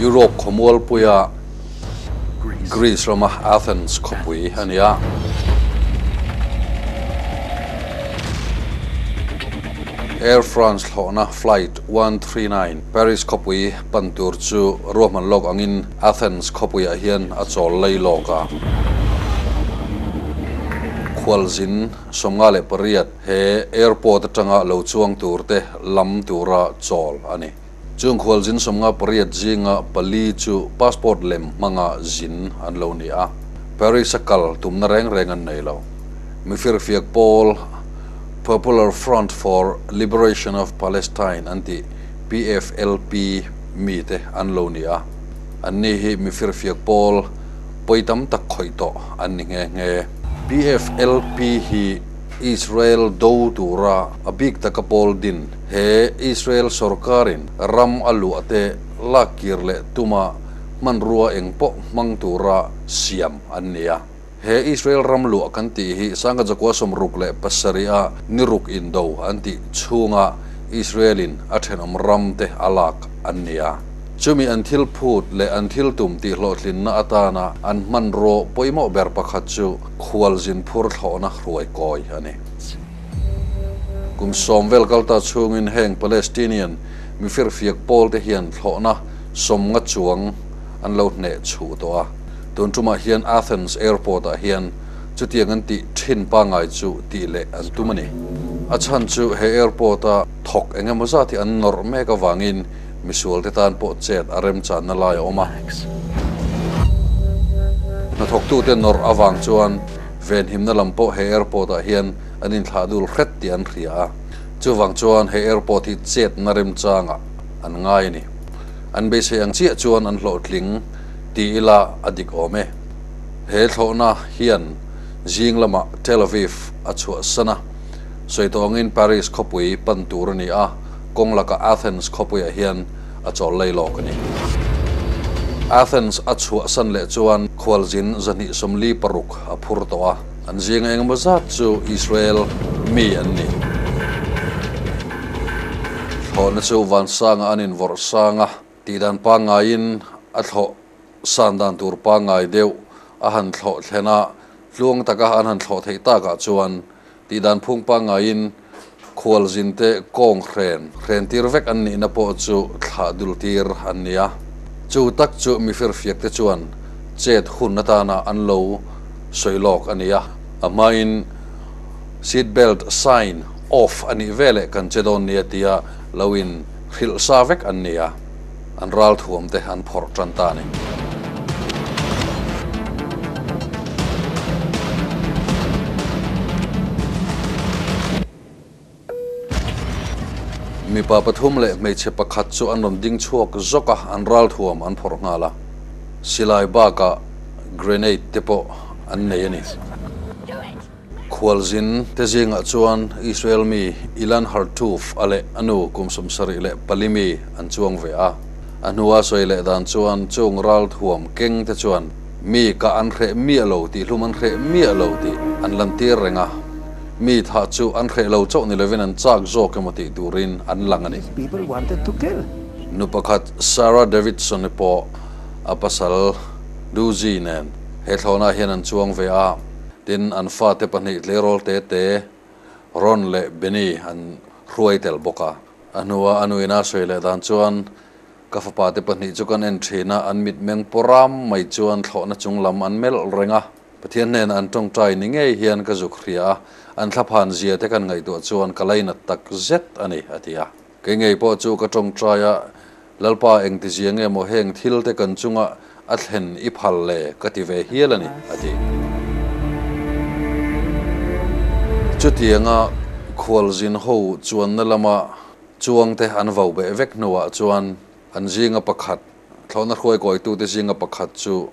Europe khawmualpuia Greece rama Athens khawpui a ni a. Air France thlawhna Flight 139 Paris khawpui pan tur chu ruahman lawk angin Athens khawpuiah hian a chawl lei lawk a. Khualzin 58 he airport atanga lo chuang turte lam tura chawl a ni. Chung khualzin 58 zinga pali chu passport lem hmanga zin an lo ni a, Paris a kal tumna reng reng an nei lo. Mifirfiak pawl Popular Front for Liberation of Palestine an tih PFLP mite an lo ni a, anni hi mifirfiak pawl pawi tam tak khawih tawh an ni nghe nghe. PFLP hi Israel do tura a bik taka pawl din he Israel sorkarin ram a luah te lak kir leh tuma hmanrua eng pawh hmang tura siam an ni a. He Israel ram luah kan tih hi Sangha Jakua 67 a niruk indo an tih chhunga Israel-in a thenawm ram te a lak an ni a. Chumi an thil phut leh an thil tum tih hlawhtlinna atana an hmanraw pawimawh ber pakhat chu khualzin phur thlawhna hruai kawi a ni. Kum sawm vel kalta chhungin heng Palestinian mifirfiak pawl te hian thlawhna 50 chuang an lo hneh chhuh tawh a. Tun tumah hian Athens airport ah hian chutiang an tih thin pangngai chu tih leh an tum a ni. A chhan chu he airport a thawk eng emaw zat hi an nawrh mek avangin misual te tan pawh chet a remchanna lai a awm a. Hnathawktute nawrh avang chuan venhimna lam pawh he airport ah hian an inthlah dul hret tih an hria a, chuvang chuan he airport hi chetna remchangah an ngai a ni. An beisei ang chiah chuan an hlawhtling ti ila a dik awm e. He thlawhna hian zing lamah Tel Aviv a chhuahsan a, sawi tawh angin Paris khawpui pan tur a ni a, kawng lakah Athens khawpuiah hian a chawl lei lawk a ni. Athens a chhuahsan leh chuan khualzin 246 a phur tawh a, an zinga engemaw zat chu Israel mi an ni. Thlawhna chu vansanga an invawrh sang a, tihdan pangngaiin a thlawh san dan tur pangngai deuh a han thlawh thlen a, tluang taka an han thlawh theih takah chuan tihdan phung pangngaiin khualzinte kawng hren hren tir vek an nihna pawh chu thlah dul tir an ni a. Chu tak chu mifirfiak te chuan chet hun atana an lo sawi lawk a ni a. A hmain seat belt sign off a nih veleh kan che dawn nia tia lo in hrilh sa vek an ni a, an ralthuam te an phawrh tan ta a ni. Mipa pathum leh hmeichhe pakhat chu an rawn ding chhuak zawk a, an ralthuam an phawrh nghal a, silai bakah grenade te pawh an nei a ni. Khualzin te zingah chuan Israel mi Ilan Hartuf a leh a nu kum 74 mi an chuang ve a. A hnua sawi leh dan chuan chung ralthuam keng te chuan mi kah an hreh miah lo tih hlum an hreh miah lo tih an lantir reng a. Mi thah chu an hreh lo chauh ni lovin an chak zawk emaw tih turin an lang a ni. Nu pakhat Sarah Davidson-i pawh a pasal Duzi nen he thlawhnah hian an chuang ve a. Tin, an fate pahnih tleirawl te te, Ron leh Benny an hruai tel bawk a. A hnua a nuina sawi leh dan chuan, Ka fapa te pahnih chu kan en thin a, an mitmeng pawram mai chuan thlawhna chung lam an melh reng a. Pathian hnenah an tawngtai ni ngei hian ka zuk hria a, an thlaphan zia te kan ngaihtuah chuan ka lainat tak zet a ni, a ti a. Kei ngei pawh chu ka tawngtai a, Lalpa engtizia nge maw heng thil te kan chunga a thlen i phal le ka ti ve hial a ni, a ti. Chutianga khualzin ho chuanna lama chuangte an vo beh vek hnuah chuan an zinga pakhat, thlawhna hruaikawitute zinga pakhat chu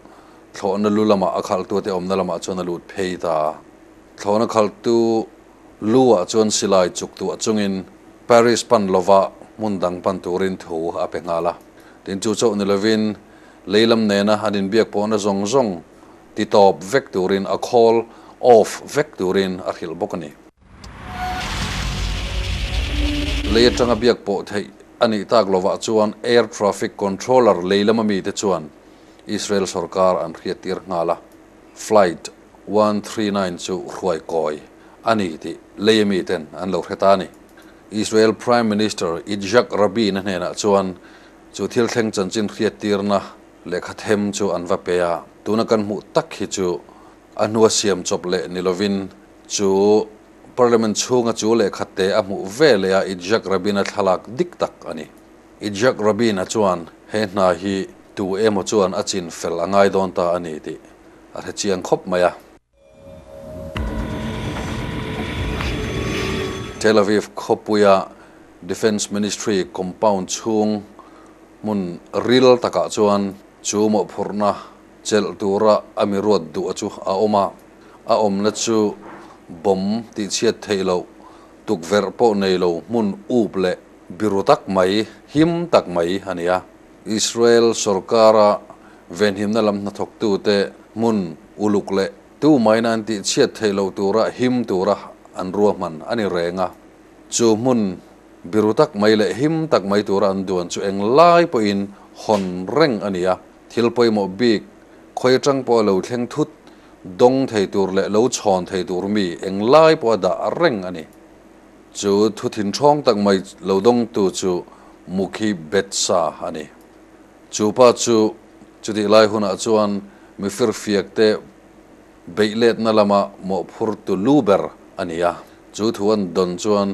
thlawhna lu lamah a khalhtute awmna lamah chuan a lut phei ta a. Thlawhna khalhtu Lu-ah chuan silai chuk tuah chungin Paris pan lova hmun dang pan turin thu a pe nghal a. Tin, chu chauh ni lovin lei lam nena an inbiak pawhna zawng zawng ti tawp vek turin a khawl off vek turin a hrilh bawk a ni. Lei atanga biak pawh theih. a nih tak lovah chuan Air Traffic Controller lei lama mite chuan Israel sorkar an hriattir nghal a, Flight 139 chu hruai kawi a ni tih lei miten an lo hre ta a ni. Israel Prime Minister Yitzhak Rabin-a hnenah chuan chu thil thleng chanchin hriattirna lehkha them chu an va pe a, tuna kan hmuh tak hi chu a hnua siam chawp leh ni lovin chu Parliament chhunga chu lehkha te a hmuh ve leh a Yitzhak Rabin-a thlalak dik tak a ni. Yitzhak Rabin-a chuan he hna hi tu emaw chuan a chin fel a ngai dawn ta a ni tih a hre chiang khawp mai a. Tel Aviv khawpuia Defence Ministry compound chhung hmun ril takah chuan chu mawhphurhna chelh tura a mi ruat duh a chu a awm a, a awmna chu bomb tihchhiat theih loh, tukverh pawh nei lo hmun up leh biru tak mai, him tak mai a ni a. Israel sorkara venhimna lam hnathawktute hmun uluk leh tu maina an tihchhiat theih loh tura him tura an ruahman a ni reng a. Chu hmun biru tak mai leh him tak mai tura an duan chu eng lai pawhin hawn reng a ni a. Thil pawimawh bik khawi atang pawh a lo thleng thut dawng thei tur leh lo chhawn thei tur mi eng lai pawh a dah reng a ni. Chu thu thinthawng tak mai lo dawngtu chu Mukhi Betsa a ni. Chu pa chu chutih lai hunah chuan mi firfiak te beih letna lama mawhphurtu lu ber a ni a. Chu thu an dawn chuan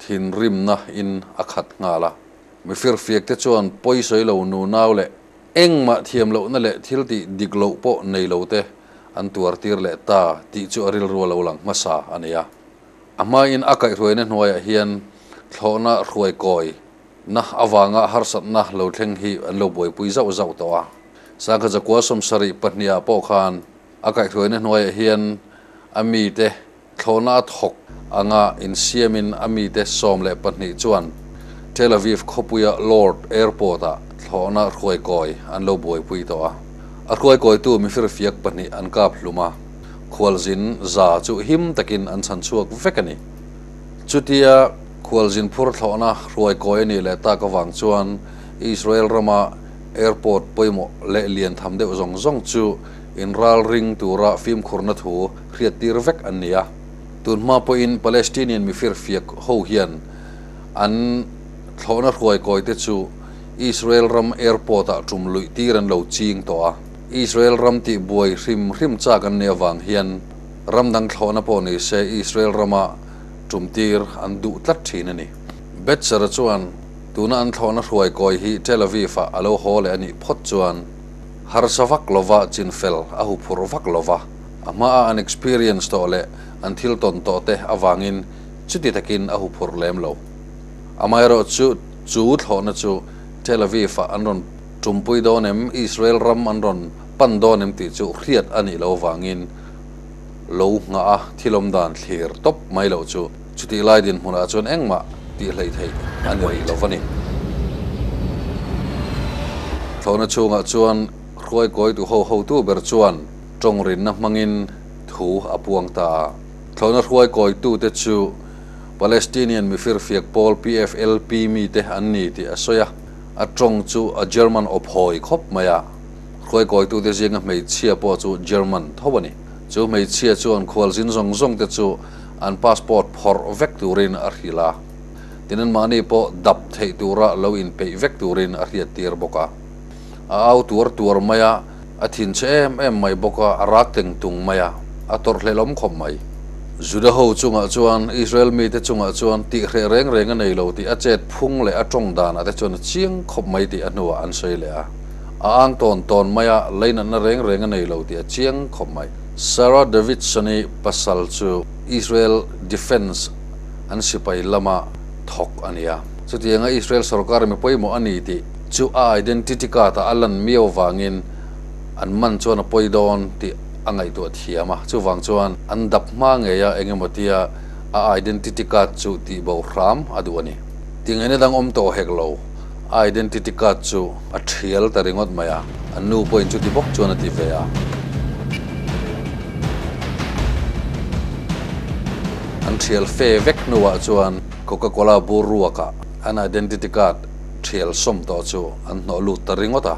thinrimna in a khat nghal a. Mi firfiak te chuan pawisawi lo nunau leh engmah thiam lohna leh thil tih dik loh pawh nei lo te an tuar tir leh ta tih chu a rilru a lo lang hmasa a ni a. A hmain a kaihhruaina hnuaiah hian thlawhna hruai kawi na avanga harsatna lo thleng hi an lo buaipui zauh zauh tawh a. Sangha zakua 74 ah pawh khan a kaihhruaina hnuaiah hian a mite thlawhna a thawk anga insiamin a mite 12 chuan Tel Aviv khawpuia Lord Airport-ah thlawhna hruai kawi an lo buaipui tawh a. A hruai kawitu mifirfiak pahnih an kap hlum a. Khualzin za chu him takin an chhan chhuak vek a ni. Chutia khualzin phur thlawhna hruai kawi a nih leh tak avang chuan Israel rama airport pawimawh leh lian tham deuh zawng zawng chu inral ring tura fimkhurna thu hriattir vek an ni a. Tun hma pawhin Palestinian mifirfiak ho hian an thlawhna hruai kawi te chu Israel ram airport-ah tum luih tir an lo ching tawh a. Israel ram tih buai hrim hrim chak an nih avang hian ram dang thlawhna pawh ni se Israel rama tum tir an duh tlat thin a ni. Betzer-a chuan tuna an thlawhna hruai kawi hi Tel Aviv-ah a lo haw leh a nih phawt chuan harsa vak lova chinfel a huphurh vak lova, a hmaa an experience tawh leh an thil tawn tawh te avangin chuti takin a huphurh lem lo. Amaherawhchu chu thlawhna chu Tel Aviv-ah an rawn Tumpui dawn em, Israel ram an rawn pan dawn em tih chu hriat a nih loh avangin lo nghah a thil awm dan thlir tawp mai loh chu chutih lai dinhmunah chuan engmah tih hleih theih a ni rih lo va ni. Thlawhna chhungah chuan hruaikawitu ho hotu ber chuan tawng rinna hmangin thu a puang ta a. Thlawhna hruaikawitute chu Palestinian mifirfiak pawl PFLP mite an ni tih a sawi a. A tawng chu a German aw phawi khawp mai a, hruaikawitute zinga hmeichhia pawh chu German tho a ni. Chu hmeichhia chuan khualzin zawng zawng te chu an passport phawrh vek turin a hrilh a, tin anmahni pawh dap theih tura lo inpeih vek turin a hriattir bawk a. A au tuar tuar mai a, a thinchhe em em mai bawk a, a rak teng tung mai a, a tawrhhlelawm khawp mai. Juda ho chungah chuan Israel mite chungah chuan tih hreh reng reng a nei lo tih a chet phung leh a tawng danah te chuan a chiang khawp mai tih a hnuah an sawi leh a. A ang tawn tawn mai a, leinatna reng reng a nei lo tih a chiang khawp mai. Sarah Davidson-i pasal chu Israel Defence an sipai lama thawk a ni a. Chutianga Israel sorkar mi pawimawh a ni tih chu a identity card-ah a lan miau vangin an man chuan a pawi dawn tih a ngaihtuah thiam a, chuvang chuan an dap hma ngei a eng emaw tia a identity card chu tih bo hram a duh a ni. Tingaihna dang awm tawh hek lo, a identity card chu a thial ta ringawt mai a, an nu pawhin chuti bawk chuan a ti ve a. An thial fe vek hnuah chuan Coca Cola bur ruakah an identity card. Thial sawm tawh chu an hnawh lut ta ringawt a,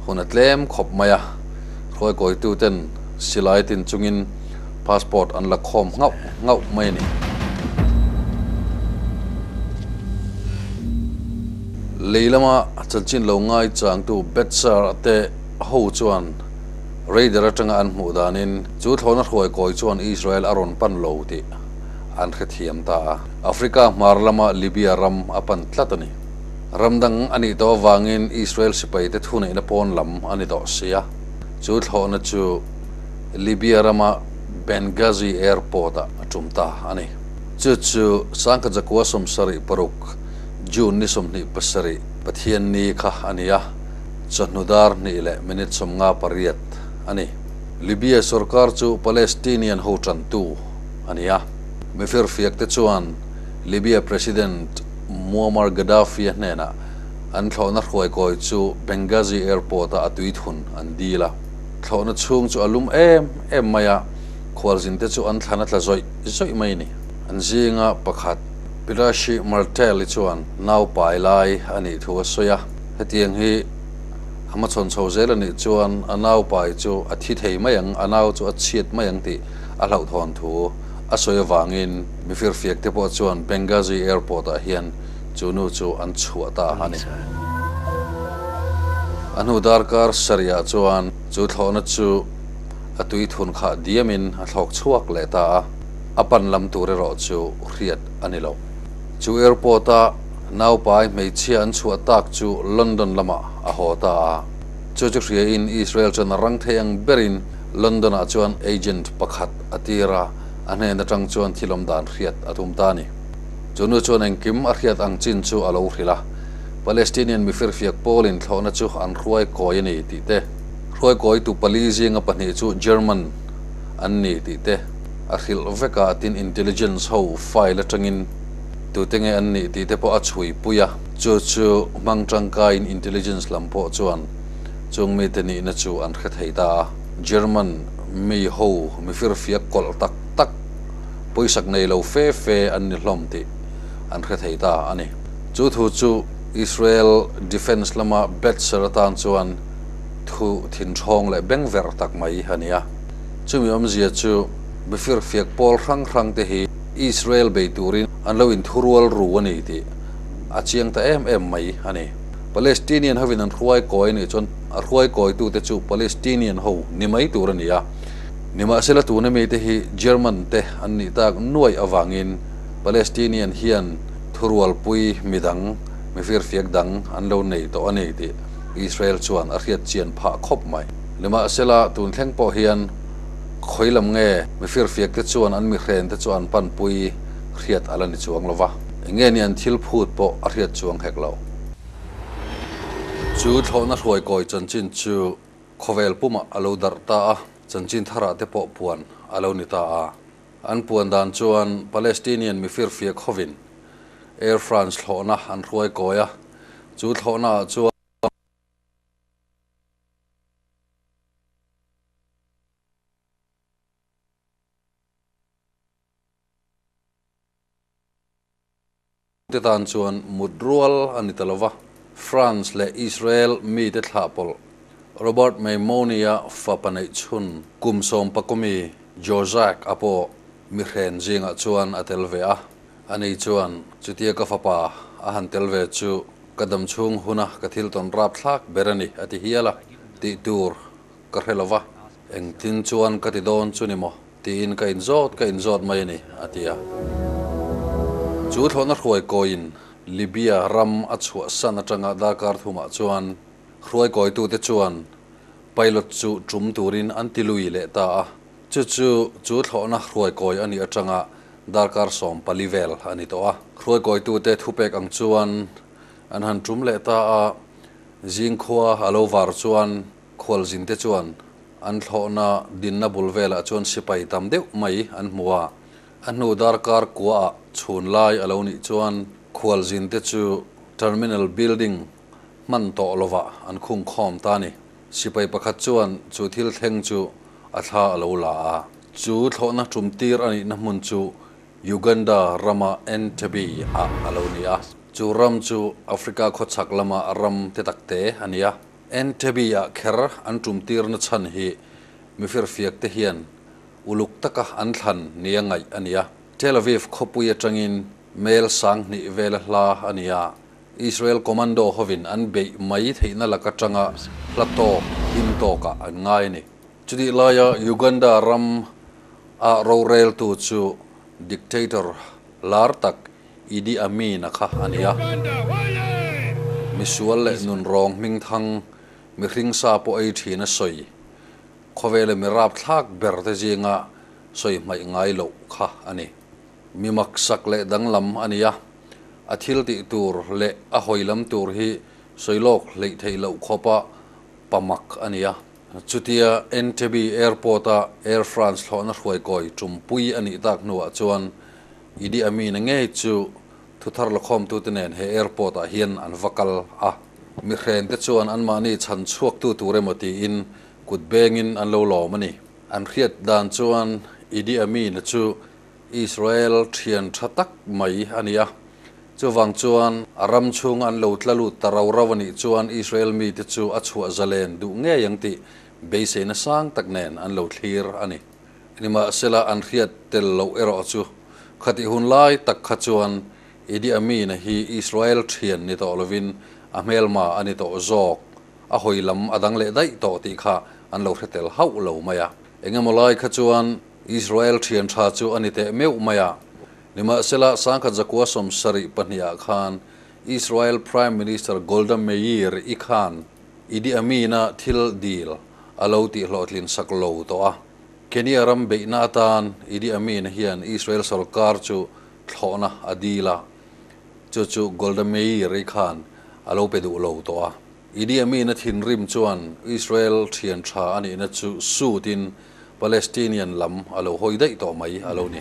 hun a tlem khawp mai a, hruaikawituten silai tin chungin passport an la khawm nghauh nghauh mai a ni. Lei lama chanchin lo ngai changtu Betsar te ho chuan radar atanga an hmuh danin chu thlawhna hruaikawi chuan Israel a rawn pan lo tih an hrethiam ta a. Africa hmar lama Libya ram a pan tlat a ni. Ram dang a nih tawh avangin Israel sipaite thuneihna pawn lam a ni tawh si a. Chu thlawhna chu Libya rama Benghazi Airport-ah a tum ta a ni. Chu chu Sangkhajakua 76, June ni 27, Pathianni kha a ni a, chawhnu dar hnih leh minute 58 a ni. Libya sorkar chu Palestinian ho tantu a ni a. Mifirfiak te chuan Libya President Muammar Gaddafi-a hnenah an thlawhna hruaikawi chu Benghazi Airport-a a tuithun an dil a. Thlawhna chhung chu a lum em em mai a, khualzinte chu an thlan a tla zawih zawih mai a ni. An zinga pakhat Pirashi Martelli chuan nau pai lai a nih thu a sawi a, hetiang hi a hmachhawn chho zel a nih chuan a nau pai chu a thi thei mai ang, a nau chu a chhiat mai ang tih a hlauhthawn thu a sawi avangin mifirfiak te pawh chuan Benghazi Airport ah hian chu nu chu an chhuah ta a ni. A hnu darkar sarih ah chuan chu thlawhna chu a tui thun khah diamin a thlawk chhuak leh ta a, a pan lam tur erawh chu hriat a ni lo. Chu airport a naupai hmeichhia an chhuah tak chu London lamah a haw ta a, chu chu hriain Israel chuan a rang thei ang berin London ah chuan agent pakhat a tir a, a hnen atang chuan thil awm dan hriat a tum ta a ni. Chu nu chuan engkim a hriat ang chin chu a lo hrilh a, Palestinian mifirfiak pawlin thlawhna chu an hruai kawi a ni tih te, hruai kawitu pali zinga pahnih chu German an ni tih te a hrilh vek a, tin intelligence ho file atangin tute nge an nih tih te pawh a chhui pui a, chu chu hmang tangkaiin intelligence lam pawh chuan chung mite nihna chu an hre thei ta a. German mi ho mifirfiak kawlh tak tak, pawisak nei lo fe fe an ni hlawm tih an hre thei ta a ni. Chu thu chu Israel Defence lama Betzer atan chuan thu thinthawng leh bengverh tak mai a ni a. Chumi awmzia chu mifirfiak pawl hrang hrang te hi Israel bei turin an lo inthurual ru a ni tih a chiang ta em em mai a ni. Palestinian hovin an hruai kawi a nih chuan a hruai kawitute chu Palestinian ho ni mai tur a ni a. Nimahsela tuna mite hi German te an nih tak nuaih avangin Palestinian hian thurualpui midang, mifirfiak dang an lo nei tawh a ni tih Israel chuan a hriat chian phah khawp mai. Nimahsela tun thleng pawh hian khawi lam nge mifirfiak te chuan an mihren te chu an panpui hriat a la ni chuang lo va, eng nge ni an thil phut pawh a hriat chuang hek lo. Chu thlawhna hruaikawi chanchin chu khawvel pumah a lo darh ta a, chanchin tharah te pawh puan a lo ni ta a. An puan dan chuan Palestinian mifirfiak hovin Air France thlawhna an hruaikawi a, chu thlawhnaah chuan Te tan chuan mut rual a ni ta lo va, France leh Israel mite thlah pawlh Robert Maimoni-a fapa neih chhun kum sawmpakawmi Jozak a pawh mihren zingah chuan a tel ve a. Ani chuan, Chutia ka fapa a han tel ve chu ka dam chhung huna ka thil tawn rap thlak ber a ni, a ti hial a, tih tur ka hre lo va, engtin chuan ka ti dawn chu ni maw? Tiin ka inzawt ka inzawt mai a ni, a ti a. Chu thlawhna hruaikawiin Libya ram a chhuahsan atanga darkar thumah chuan hruaikawitute chuan pilot chu tum turin an ti lui leh ta a. Chu chu chu thlawhna hruaikawi a nih atanga darkar 14 vel a ni tawh a. Hruaikawitute thupek ang chuan an han tum leh ta a, zingkhua a lo var chuan khualzinte chuan An thlawhna dinna bul velah chuan sipai tam deuh mai an hmu a, a hnu darkar kuaah chhun lai a lo nih chuan khualzinte chu Terminal Building hman tawh lovah an khung khawm ta a ni. Sipai pakhat chuan chu thil thleng chu a thla a lo la a, chu thlawhna tum tir a nihna hmun chu Uganda rama Entebbe ah a lo ni a. Chu ram chu Africa khawchhak lama ram te tak te a ni a. Entebbe-ah kher an tum tirna chhan hi mifirfiak te hian uluk taka an thlan nia ngaih a ni a. Tel Aviv khawpui atangin mel 2000 vela hla a ni a. Israel commando hovin an beih mai theihna lak atanga hla tawk, him tawkah an ngai a ni. Chutih laia Uganda ram a roreltu chu dictator lar tak Idi Amin-a kha a ni a. Misual leh nunrawng hmingthang mihring sa pawh ei thin a sawi. Khawvela mi rapthlak ber te zinga sawi hmaih ngai loh kha a ni. Mi maksak leh danglam a ni a, a thil tih tur leh a hawi lam tur hi sawi lawk hleih theih loh khawpa pamak a ni a. Chutia Entebbe Airport-a Air France thlawhna hruaikawi tumpui a nih tak hnuah chuan Idi Amin-a ngei chu thuthar lakhawmtute nen he airport-ah hian an va kal a. Mihrente chuan anmahni chhan chhuaktu tur emaw tiin kut bengin an lo lawm a ni. An hriat dan chuan Idi Amin-a chu Israel thian tha tak mai a ni a. Chuvang chuan a ram chhunga an lo tla lut ta rau rau a nih chuan Israel mite chu a chhuah zalen duh ngei ang tih beiseina sang tak nen an lo thlir a ni. Nimahsela an hriat tel loh erawh chu khatih hun lai tak kha chuan Idi Amin-a hi Israel thian ni tawh lovin a hmelma a ni tawh zawk, a hawi lam a dang leh daih tawh tih kha an lo hre tel hauh lo mai a. Engemaw lai kha chuan Israel thian tha chu a ni teh meuh mai a. Nimahsela, 1972ah khan Israel Prime Minister Golda Meir i khan Idi Amin-a thil dil a lo tihhlawhtlin sak lo tawh a. Kenya ram beihna atan Idi Amin hian Israel sorkar chu thlawhna a dil a, chu chu Golda Meir i khan a lo pe duh lo tawh a. Idi Amin-a thinrim chuan Israel thian tha a nihna chu sutin Palestinian lam a lo hawi daih tawh mai a lo ni.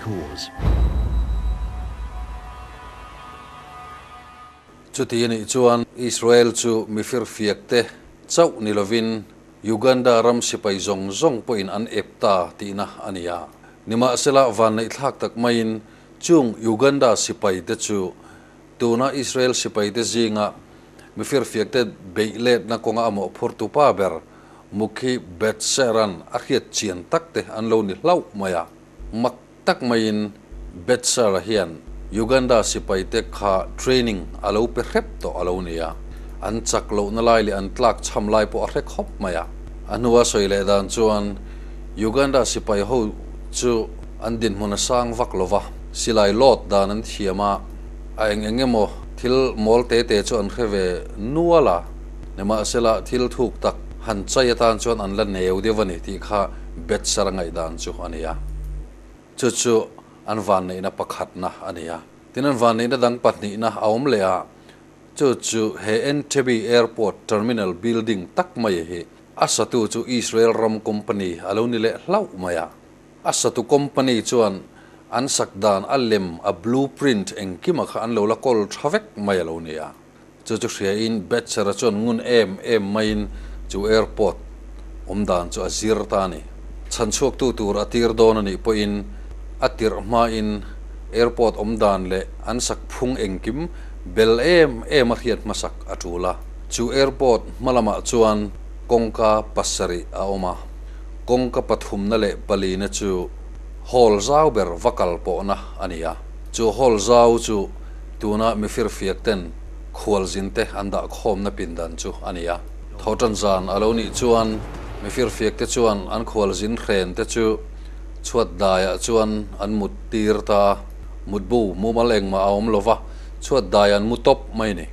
Chuti a nih chuan Israel chu mifirfiak te chauh ni lovin Uganda ram sipai zawng zawng pawhin an ep ta tihna a ni a. Nimahsela vanneihthlak tak maiin chung Uganda sipai te chu tuna Israel sipai te zinga mifirfiak te beih letna kawnga a mawhphurtu pa ber Mukhi Betser-a'n a hriat chian tak te an lo ni hlauh mai a. Mak tak maiin Betser-a hian Uganda sipaite kha training a lo pe hrep tawh a lo ni a. An chak lohna lai leh an tlak chham lai pawh a hre khawp mai a. A hnua sawi leh dan chuan Uganda sipai ho chu an dinhmun a sang vak lo va, silai lawt dan an thiam a, a eng eng emaw thil mawl te te chu an hre ve nual a. Nimahsela, thil thuk tak han chai atan chuan an la neu deuh a ni tih kha Betser a ngaihdan chu a ni a. Chu chu an vanneihna pakhatna a ni a. Tin, an vanneihna dang pahnihna a awm leh a, chu chu he Entebbe Airport Terminal Building tak mai hi a satu chu Israel ram company a lo ni leh hlauh mai a. A satu company chuan an sak dan a lem a blueprint engkima kha an lo la kawl tha vek mai a lo ni a. Chu chu hriain Betser-a chuan ngun em em maiin chu airport awm dan chu a zir ta a ni. Chhanchhuaktu tur a tir dawn a nih pawhin a tirh hmain airport awm dan leh an sak phung engkim bel em em a hriat hmasak a tul a. Chu airport hma lamah chuan kawngka pasarih a awm a, kawngka pathumna leh palina chu hall zau ber va kal pawhna a ni a. Chu hall zau chu Tuna mifirfiak ten khualzin te an dah khawmna pindan chu a ni a. Thawhtan zan a lo nih chuan mifirfiak te chuan an khualzin hren te chu chhuat daiah chuan an mut tir ta a, mutbu mumal engmah a awm lo va, chhuat dai an mu tawp mai a ni.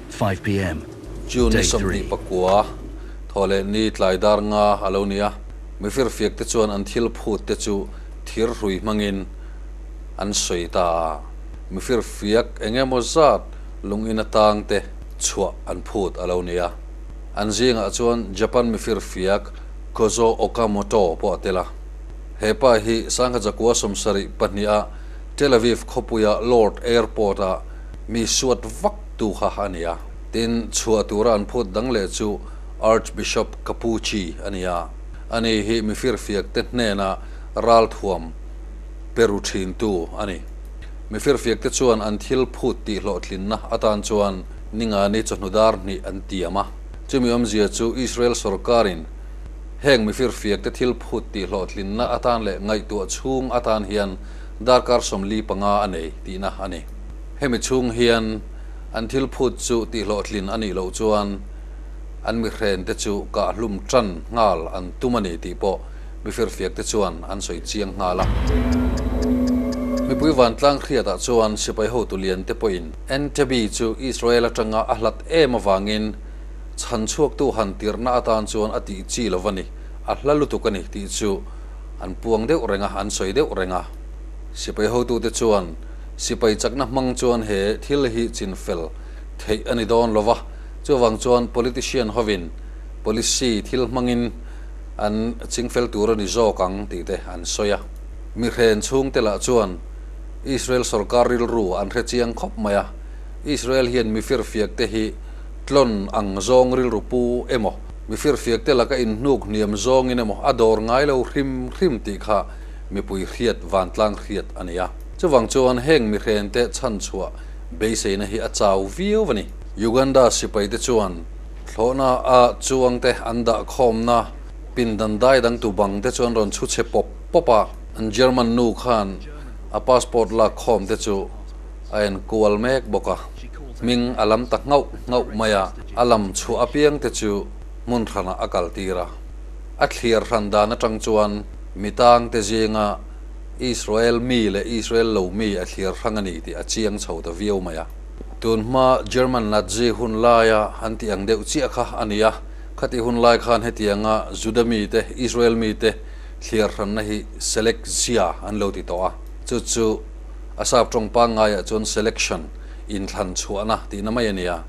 5 pm, June ni Day 29 3. pakua, thaw leh ni tlai dar nga a lo ni a. Mifirfiak te chuan an thil phut te chu thir hrui hmangin an sawi ta a. Mifirfiak eng emaw zat lungin atang te chhuah an phut a lo ni a. An zingah chuan Japan mifirfiak Kozo Okamoto pawh a tel a. He pa hi 1972 ah Tel Aviv khawpuia Lord Airport-a mi suat vak tu kha a ni a. Tin, chhuah tura an phut dang leh chu Archbishop Capucci a ni a. Ani hi mifirfiak te hnena ralthuam pe ru thintu a ni. Mifirfiakte chuan an thil phut tihhlawhtlinna atan chuan Ningani chawhnu dar hnih an tiam a. Chumi awmzia chu Israel sorkarin heng mifirfiakte thil phut tihhlawhtlinna atan leh ngaihtuah chhung atan hian darkar 45 a nei tihna a ni. Hemi chhung hian an thil phut chu tihhlawhtlin a nih loh chuan an mihrente chu kahhlum tan nghal an tum a ni tih pawh mifirfiakte chuan an sawi chiang nghal a. Mipui vantlang hriatah chuan sipai hotu liante pawhin Entebbe chu Israel atanga a hlat em avangin chhan chhuaktu han tirhna atan chuan a tih chi lo a ni, a hla lutuk a ni tih chu an puang deuh reng a, an sawi deuh reng a. Sipai hotute chuan sipai chakna hmang chuan he thil hi chinfel theih a ni dawn lo va, chuvang chuan politician hovin policy thil hmangin an chingfel tur a ni zawk ang tih te an sawi a. Mihren chhungte lah chuan Israel sorkar rilru an hre chiang khawp mai a, Israel hian mi firfiak te hi tlawn ang zawng rilru pu emaw, mi firfiak te laka inhnuk hniam zawngin emaw a dawr ngai lo hrim hrim tih kha mipui hriat vantlang hriat a ni a. Chuvang chuan heng mihren te chhanchhuah beiseina hi a chau viau a ni. Uganda sipai te chuan thlawhna a chuang te an dah khawmna pindan dai dang tu bang te chuan rawn chhu chhe pawp pawp a, an German nu khan a passport lak khawm te chu a en kual mek bawk a, hming a lam ta nghauh nghauh mai a, a lam chhuah apiang te chu hmun hranah a kal tir a. A thliar hran dan atang chuan mi tang te zinga Israel mi leh Israel lo mi a thliar hrang a ni tih a chiang chho ta viau mai a. Tun hma German Nazi hun laia an tih ang deuh chiah kha a ni a, khatih hun lai khan hetianga Juda mite, Israel mite thliar hranna hi Selekzia an lo ti tawh a, chu chu a sap tawng pangngaiah chuan selection, inthlan chhuahna tihna mai a ni a.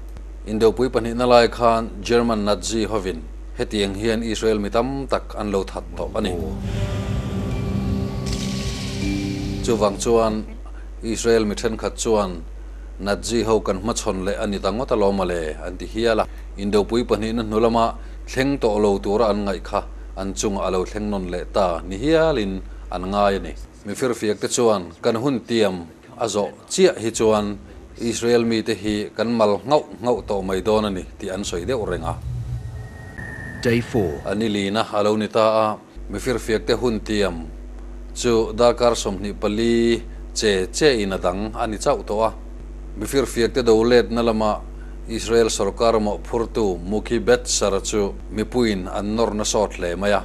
Indopui pahnihna lai khan German Nazi hovin hetiang hian Israel mi tam tak an lo that tawh a ni. Chuvang chuan Israel mi thenkhat chuan Nazi ho kan hmachhawn leh a ni ta ngawt alawm ale an ti hial a. Indopui pahnihna hnu lama thleng tawh lo tura an ngaih kha an chungah a lo thleng nawn leh ta ni hialin an ngai a ni. Mi firfiak te chuan kan hun tiam a zawh chiah hi chuan Israel mite hi kan mal nghauh nghauh tawh mai dawn a ni tih an sawi deuh reng a. Day 4. A ni lina a lo ni ta a, mi firfiak te hun tiam chu darkar 24 che che in a dang a ni chauh tawh a. Mi firfiak te do letna lama Israel sorkar mawhphurtu Mukhi Betsar chu mipuiin an nawr nasawt hle mai a.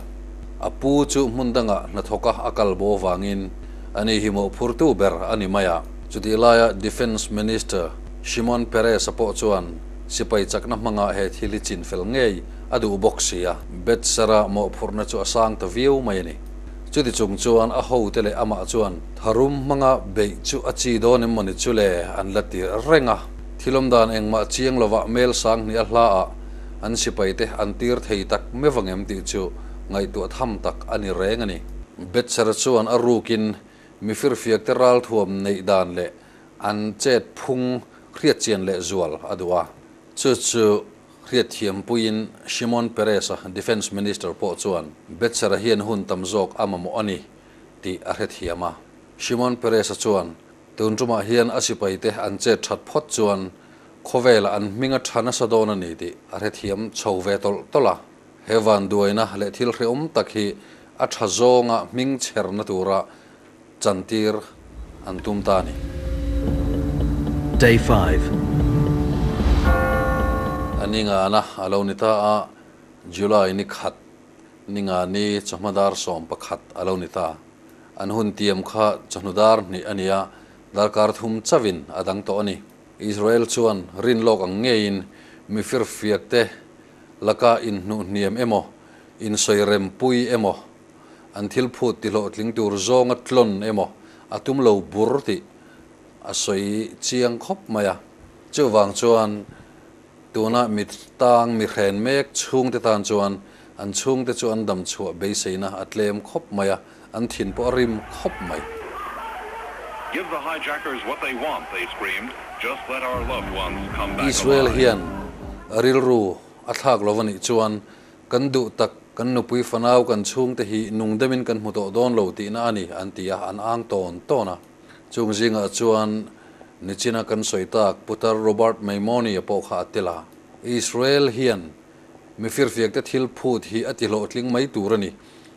A pu chu hmun dangah hnathawka a kal bo avangin ani hi mawhphurtu ber a ni mai a. Chutih laia Defence Minister Shimon Peres-a pawh chuan sipai chakna hmangah he thil hi chinfel ngei a duh bawk si a, Betsar-a mawhphurhna chu a sang ta viau mai a ni. Chuti chung chuan a hote leh amah chuan tharum hmanga beih chu a chi dawn em mawni chu le an la ti reng a. Thil awmdan engmah chiang lovah mel sang hnih a hlaah an sipaite an tir thei tak mevang em tih chu ngaihtuah tham tak a ni reng a ni. Betser chuan a rukin mi firfiakte ralthuam neih dan leh an chet phung hriatchian leh zual a duh a. Chu chu hriatthiampuiin Shimon Peres-a Defence Minister pawh chuan Betser-a hian hun tam zawk a mamawh a ni tih a hrethiam a. Shimon Peres-a chuan tun tumah hian a sipaite an chet that phawt chuan Khawvelah an hming a tha nasa dawn a ni tih a hrethiam chho ve tawlh tawlh a. He vanduaina leh thil hrehawm tak hi a tha zawnga hming chherna tura chantir an tum ta a ni. Day 5. A ni ngana a lo ni ta a, July ni khat ni nga ni chawhma dar 11 a lo ni ta. An hun tiam kha chawhnu dar hnih a ni a, darkar thum chauhin a dang tawh a ni. Israel chuan rin lawk ang ngeiin mi firfiak te laka inhnuh hniam emaw, insawi rempui emaw, an thil phut tihlawhtling tur zawnga tlawn emaw a tum lo bur tih a sawi chiang khawp mai a. Chuvang chuan tuna mi tang mi hren mek chhungte tan chuan an chhungte chu an dam chhuah beiseina a tlem khawp mai a, an thin pawh a rim khawp mai. Give the hijackers what they want, they screamed. Just let our loved ones come back Israel alive. Hian rilru a thlak lo a nih chuan kan duh tak, kan nupui fanau kan chhungte hi nung demin kan hmu tawh dawn lo tihna a ni an ti a, an ang tawn tawn a. Chung zingah chuan nichina kan sawi tak putar Robert Maimoni-a pawh kha a tel a. Israel hian mi firfiakte thil phut hi a ti hlawhtling mai tur a ni.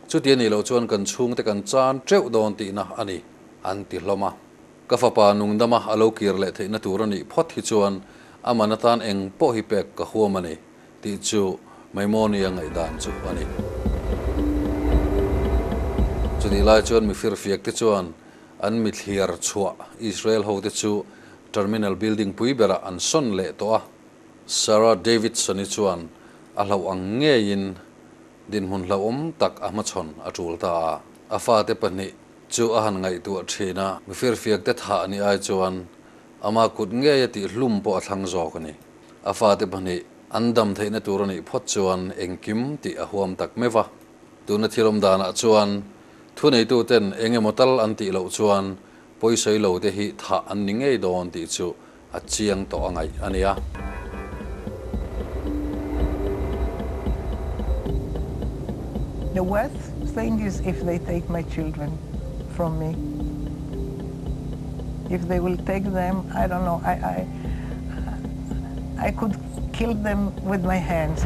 Chuti a nih loh chuan kan chhungte kan chan teuh dawn tihna a ni, an ti hlawm a. Ka fapa nungdama a lo kir leh theihna tur a nih phawt hi chuan a man atan eng pawh hi pek ka huam a ni, tih chu Maimoni-a ngaihdan chu a ni. Chutih lai chuan mi firfiakte chuan an mi thliar chhuah Israel hote chu Terminal Building pui berah an sawn leh tawh a. Sarah Davidson-i chuan a hlauh ang ngeiin dinhmun hlauhawm tak a hmachhawn a tul ta a. A fate pahnih chu a han ngaihtuah thin a, mi firfiakte thah ni ai chuan ama kut ngei a tih hlum pawh a thlang zawk a ni. A fate pahnih an dam theihna tur a nih phawt chuan engkim tih a huam tak meuh va. Tuna thil awm danah chuan thuneituten eng emaw tal an tih loh chuan pawisawi lo te hi thah an ni ngei dawn tih chu a chiang tawh a ngaih a nia. The worst thing is if they take my children from me. If they will take them, I don't know, I, I, I could kill them with my hands.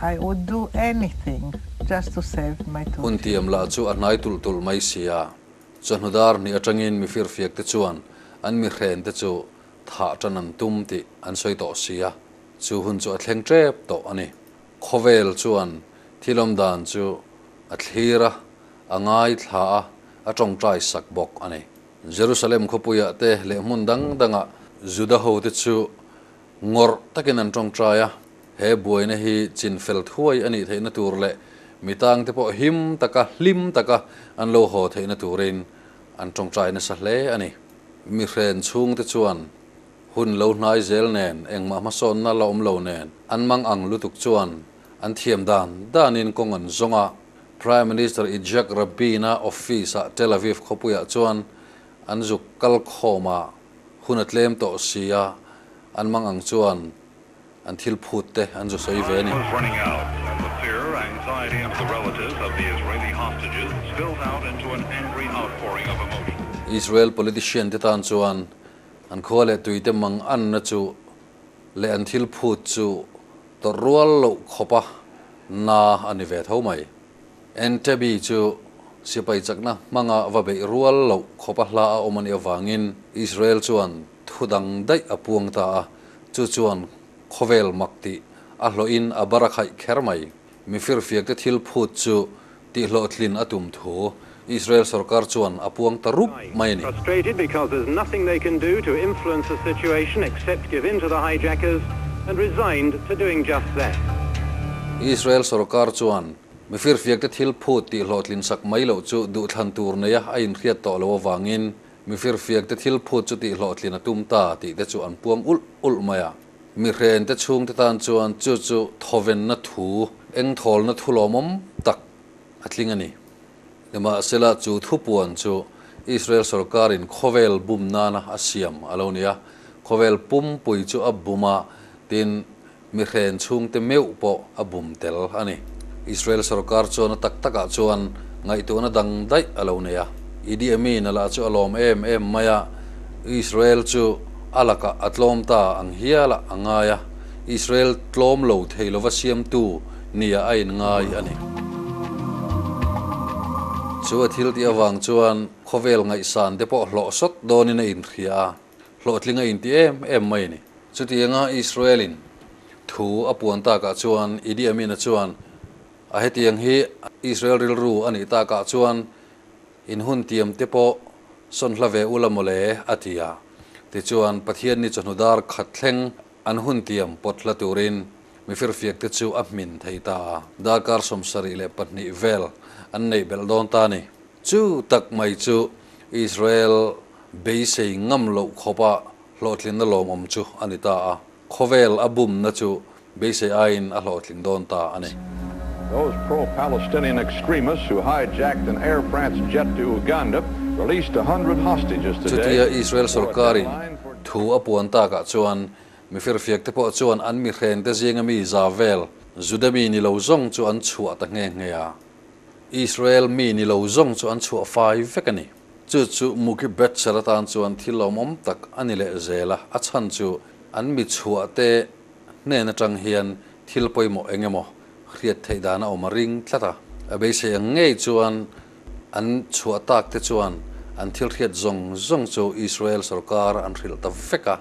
I would do anything just to save my two Hun tiam lah chu a hnai tulh tulh mai si a, chawhnu dar hnih atangin mi firfiak te chuan an mi hren te chu thah tan an tum tih an sawi tawh si a, chu hun chu a thleng tep tawh a ni. Khawvel chuan thil awm dan chu a thlir a, a ngaithla a, a tawngtai sak bawk a ni. Jerusalem khawpuiah te leh hmun dang dangah Juda hote chu ngawrh takin an tawngtai a, he buaina hi chin fel thuai a nih theihna tur leh mi tangte pawh him taka hlim taka an lo haw theihna turin an tawngtai nasa hle a ni. Mi hren chhungte chuan hun lo hnai zel nen engmah hmasawnna la awm lo nen an mang ang lutuk chuan an thiam dan danin kawng an zawng a. Prime Minister Yitzhak Rabin-a office-ah Tel Aviv khawpuiah chuan an zuk kal khawm a, hun a tlem tawh si a, an mang ang chuan an thil phut te an zu sawi ve a ni. Israel politician te tan chuan an khua leh tuite mang anna chu leh an thil phut chu tawrh rual loh khawpa na a ni ve tho mai. Entebbe chu sipai chakna hmanga va beih rual loh khawpa hla a awm a nih avangin Israel chuan thu dang daih a puang ta a, chu chuan khawvel mak tih a hlawhin a bar a khaih kher mai. Mi firfiakte thil phut chu tihhlawhtlin a tum thu Israel sorkar chuan a puang ta rup mai a ni. Frustrated because there's nothing they can do to influence the situation except give in to the hijackers and resigned to doing just that. Israel sorkar chuan mi firfiakte thil phut tihhlawhtlin sak mai loh chu duhthlan tur neia a inhriat tawh loh avangin mi firfiakte thil phut chu tihhlawhtlin a tum ta tih te chu an puang ulh ulh mai a. Mi hrente chhungte tan chuan chu chu thawvenna thu, engthawlna thu lawmawm tak a tling a ni. Nimahsela, chu thupuan chu Israel sorkarin khawvel bum nana a siam a lo ni a, khawvel pumpui chu a bum a, tin, mi hren chhungte meuh pawh a bum tel a ni. Israel sorkar chuan a tak takah chuan ngaihtuahna dang daih a lo nei a. Idi Amin a lah chu a lawm em em mai a, Israel chu a lakah a tlawm ta ang hialah a ngai a, Israel tlawm lo thei lova siamtu nia a inngai a ni. Chu a thil tih avang chuan khawvel ngaihsan te pawh hlawh sawt dawnin a inhria a, hlawhtling a inti em em mai a ni. Chutianga Israel-in thu a puan takah chuan Idi Amin-a chuan a hetiang hi Israel rilru a nih takah chuan In hun tiam te pawh sawn hla ve ula mawle, a ti a. Tichuan, Pathian ni chawhnu dar khat thleng an hun tiam pawt hla turin mi firfiak te chu a hmin thei ta a. Darkar 72 vel an neih belh dawn ta a ni. Chu tak mai chu Israel beisei ngam loh khawpa hlawhtlinna lawmawm chu a ni ta a. Khawvel a bumna chu beisei aiin a hlawhtling dawn ta a ni. Those pro-Palestinian extremists who hijacked an Air France jet to Uganda released 100 hostages today. Chutia Israel sorkarin thu a puan takah chuan mi firfiak te pawh chuan an mi hren te zinga mi za vel Juda mi ni lo zawng chu an chhuah ta nghe nghe a. Israel mi ni lo zawng chu an chhuah fai vek a ni. Chu chu Mookie Betzer atan chuan thil lawmawm tak a ni leh zel a, a chhan chu an mi chhuah te hnen atang hian thil pawimawh eng emaw hriat theih dan a awm a ring tlat a. A beisei ang ngei chuan an chhuah tak te chuan an thil hriat zawng zawng chu Israel sorkar an hrilh ta vek a.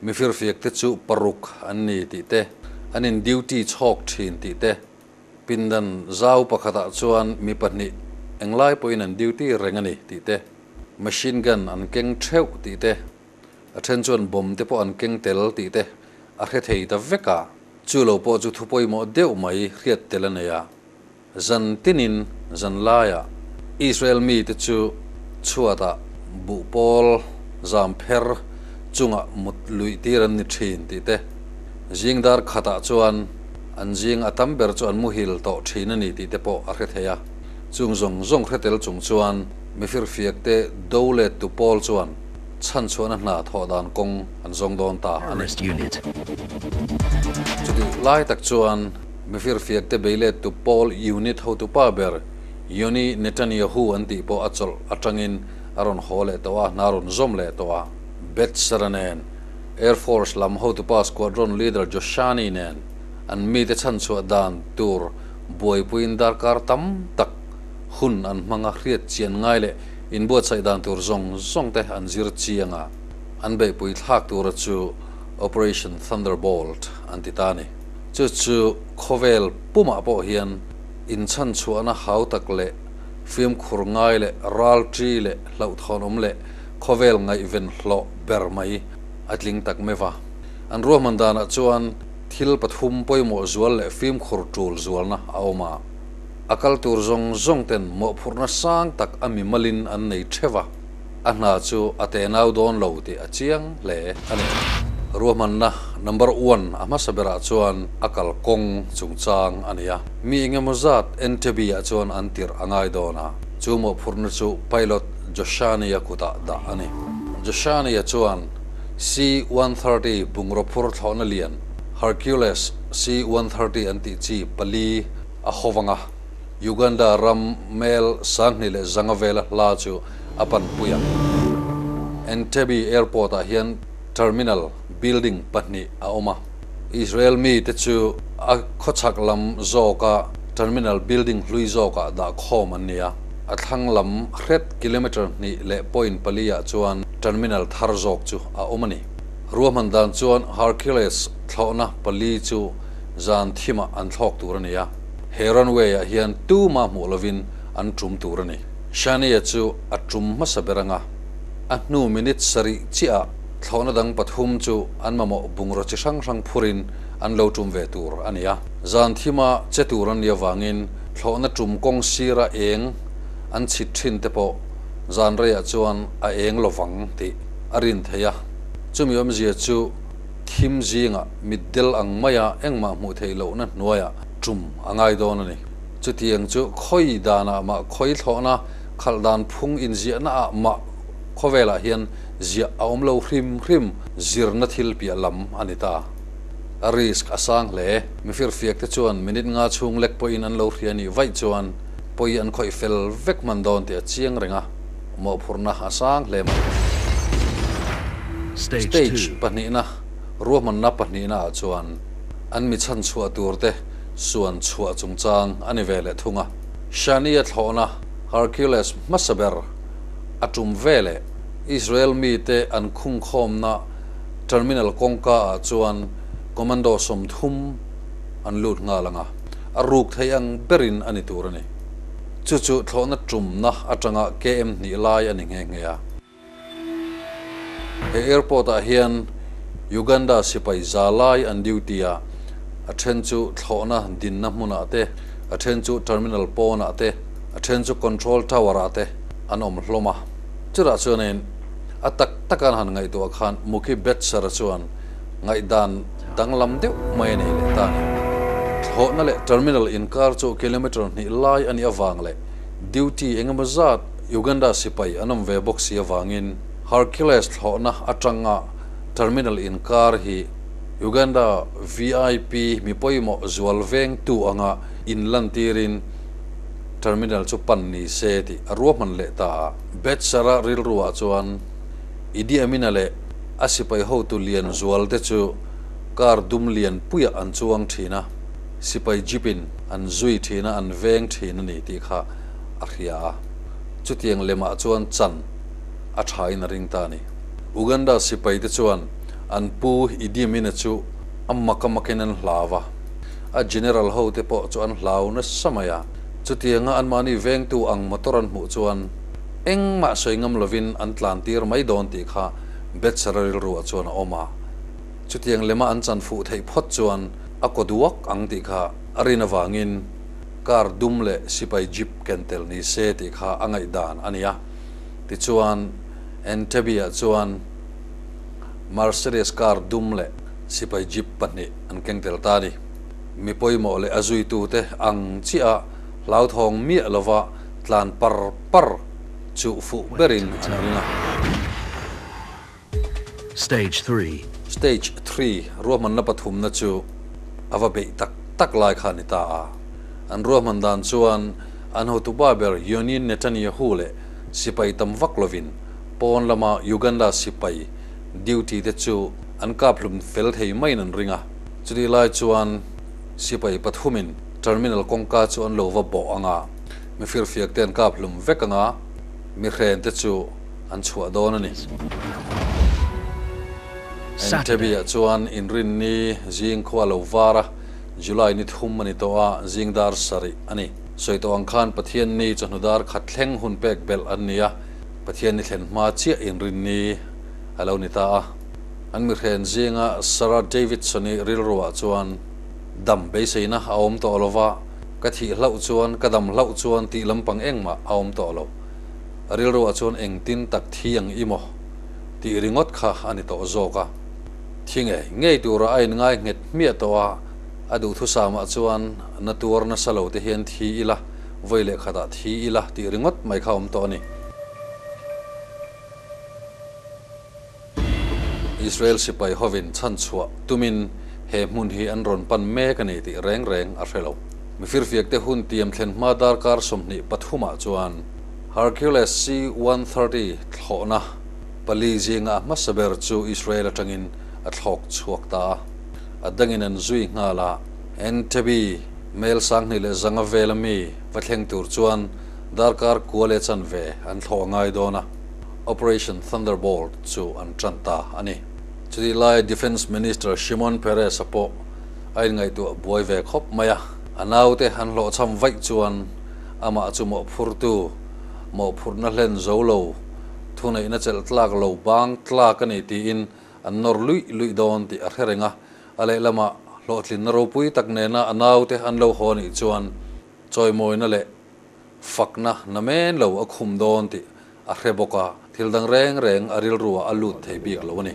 Mi firfiak te chu paruk an ni tih te, an in duty chhawk thin tih te, pindan zau pakhatah chuan mi pahnih englai pawhin an duty reng a ni tih te, machine gun an keng theuh tih te, a then chuan bomb te pawh an keng tel tih te a hre thei ta vek a. Chu lo pawh chu thu pawimawh deuh mai hriat tel a nei a. Zan tinin zan laiah Israel mite chu chhuatah buhpawl zam pher chungah mut luih tir an ni thin tih te, zing dar khatah chuan an zing a tam ber chu an muhil tawh thin a ni tih te pawh a hre thei a. Chung zawng zawng hre tel chung chuan mifirfiak te do let tu pawl chuan chhanchhuahna hna thawh dan kawng an zawng dawn ta a ni. Chutih lai tak chuan Mifirfiak te beilettu pawl unit hotupa ber Yoni Netanyahu an tih pawh a chawlh atangin a rawn haw leh tawh a, hna rawn zawm leh tawh a. Betsera nen, Air Force lam hotupa squadron leader Joshani nen an mite chhanchhuah dan tur buaipuiin darkar tam tak hun an hmang a, hriat chian ngai leh inbuatsaih dan tur zawng zawng te an zir chiang a, an beihpui thlak tura chu Operation Thunderbolt an ti ta a ni. Chu chu khawvel pumah pawh hian inchhanchhuahna hau tak leh fimkhur ngai leh ralṭi leh hlauhthawnawm leh khawvel ngaihven hlawh ber mai a tling tak meuh a. An ruahman danah chuan thil pathum pawimawh zual leh fimkhur ṭul zualna a awm a. A kal tur zawng zawng ten mawhphurhna sang tak a mimalin an nei ṭheuh a. A hna chu a tenau dawn lo tih a chiang hle a ni. Ruahmanna number one a hmasa berah chuan a kalkawng chungchang a ni a. Mi engemaw zat Entebbe ah chuan an tirh a ngai dawn a, chu mawhphurhna chu pilot Joshani-a kutah dah a ni. Joshani-a chuan C-130 bungraw phur thlawhna lian Hercules C-130 an tih chi pali a hawvang a. Uganda ram mel 2500 vela hla chu a panpui ang. Entebbe Airport ah hian terminal building pahnih a awm a. Israel mite chu a khawchhak lam zawka terminal building hlui zawkah dah khawm an ni a. A thlang lam hret kilometre hnih leh point pali ah chuan terminal thar zawk chu a awm a ni. Ruahman dan chuan Hercules thlawhna pali chu zan thimah an thlawk tur a ni a. He runway ah hian tuma hmuh lovin an tum tur a ni. Shania chu a tum hmasa ber anga a hnu minute sarih chiah ah thlawhna dang pathum chu an mamawh bungraw chi hrang hrang phurin an lo tum ve tur a ni a. Zan thima che tur an nih avangin thlawhna tum kawng sira eng an chhit thin te pawh zan reiah chuan a eng lovang tih a rin theih a. Chumi awmzia chu thim zingah mitdel ang maia engmah hmuh theih lohna hnuaiah tum a ngai dawn a ni. Chutiang chu khawi danah mah khawi thlawhna khalh dan phung inziahna ah mah khawvelah hian ziah a awm lo hrim hrim zirna thil piah lam a ni ta. A risk a sang hle. Mifirfiak te chuan minute nga chhung lek pawhin an lo hria nih vaih chuan pawi an khawih fel vek hman dawn tih a chiang reng a, mawhphurhna a sang hle mai. Stage pahnihna, ruahmanna pahnihna ah chuan an mi chhanchhuah tur te suan chhuah chungchang a ni ve leh thung a. Shani-a thlawhna Hercules hmasa ber a tum ve leh Israel mite an khungkhawmna terminal kawngka ah chuan commando 30 an lut nghal ang a, a ruk thei ang berin a ni tur a ni. Chu chu thlawhna tumna atanga KM hnih lai a ni nghe nghe a. He airport ah hian Uganda sipai za lai an duty a, a then chu thlawhna dinna hmunah te, a then chu terminal pawnah te, a then chu control tower ah te an awm hlawm a. Chutah chuanin a tak taka an han ngaihtuah khan Mookie Betzer-a chuan ngaihdan danglam deuh mai a nei leh ta a ni. Thlawhna leh terminal inkar chu kilometre hnih lai a nih avang leh duty engemaw zat Uganda sipai an awm ve bawk si avangin Hercules thlawhna atanga terminal inkar hi Uganda VIP mi pawimawh zual vengtu anga inlantirin terminal chu pan ni se tih a ruahman leh ta a. Betsara rilruah chuan Idi Amina leh a sipai hotu lian zual te chu car dum lian puiah an chuang thin a, sipai jeep in an zui thin a, an veng thin a ni tih kha a hria a. Chutiang lemah chuan chan a thain a ring ta a ni. Uganda sipai te chuan an pu Idi Amina chu a mak a makin an hlau a, a general ho te pawh chu an hlau nasa mai a. Chutianga anmahni vengtu ang motor an hmuh chuan engmah sawi ngam lovin an tlan tir mai dawn tih kha Betsara rilruah chuan a awm a. Chutiang lema an chan fuh theih phawt chuan a kaw duak ang tih kha a rin avangin car dum leh sipai jeep ken tel ni se tih kha a ngaihdan a ni a. Tichuan Entebbe-ah chuan Mercedes car dum leh sipai jeep pahnih an keng tel ta a ni. Mi pawimawh leh a zuitute ang chiah hlauthawng miah lova tlan par par chu fuh berin an ring a. Stage 3. Stage 3 ruahmanna pathumna chu a va beih tak tak lai kha a ni ta a. An ruahman dan chuan an hotupa ber Yoni Netanyahu leh sipai tam vak lovin pawn lama Uganda sipai duty te chu an kap hlum fel thei maiin an ring a. Chutih lai chuan sipai pathumin terminal kawngka chu an lo va bawh ang a, mi firfiak te an kap hlum vek ang a, mi hren te chu an chhuah dawn a ni. Entebbe-ah chuan inrinni zing khua lo var a, July ni thum a ni tawh a, zing dar sarih a ni. Sawi tawh ang khan Pathianni chawhnu dar khat thleng hun pek belh an ni a, Pathianni thlen hma chiah inrinni a lo ni ta a. An mihren zinga Sarah Davidson-i rilruah chuan dam beiseina a awm tawh lo va, ka thih hlauh chuan, ka dam hlauh chuan tih lampang engmah a awm tawh lo. A rilruah chuan engtin tak thi ang i maw tih ringawt kha a ni tawh zawk a. Thi ngei ngei tura a inngai nghet hmiah tawh a, a duhthusamah chuan na tuar nasa lo te hian thi ila, vawi leh khatah thi ila tih ringawt mai kha a awm tawh a ni. Israel sipai hovin chhanchhuah tumin he hmun hi an rawn pan mek a ni tih reng reng a hre lo. Mifirfiakte hun tiam thlen hma darkar 23 ah chuan Hercules C-130 thlawhna pali zinga a hmasa ber chu Israel atangin a thlawk chhuak ta a, a dangin an zui nghal a. Entebbe mel 2500 vela mi va thleng tur chuan darkar kua leh chanve an thlawh a ngai dawn a. Operation Thunderbolt chu an tan ta a ni. Chutih lai Defence Minister Shimon Peres-a pawh a inngaihtuah buai ve khawp mai a. A naute an hlawhchham vaih chuan amah chu mawhphurtu, mawhphurhna hlen zo lo, thuneihna chelh tlak lo bang tlak a ni tiin an nawr luih luih dawn tih a hre reng a. A lehlamah hlawhtlinna ropui tak nena a naute an lo haw anih chuan chawimawina leh fakna namen lo a khum dawn tih a hre bawk a, thil dang reng reng a rilruah a lut thei bik lo a ni.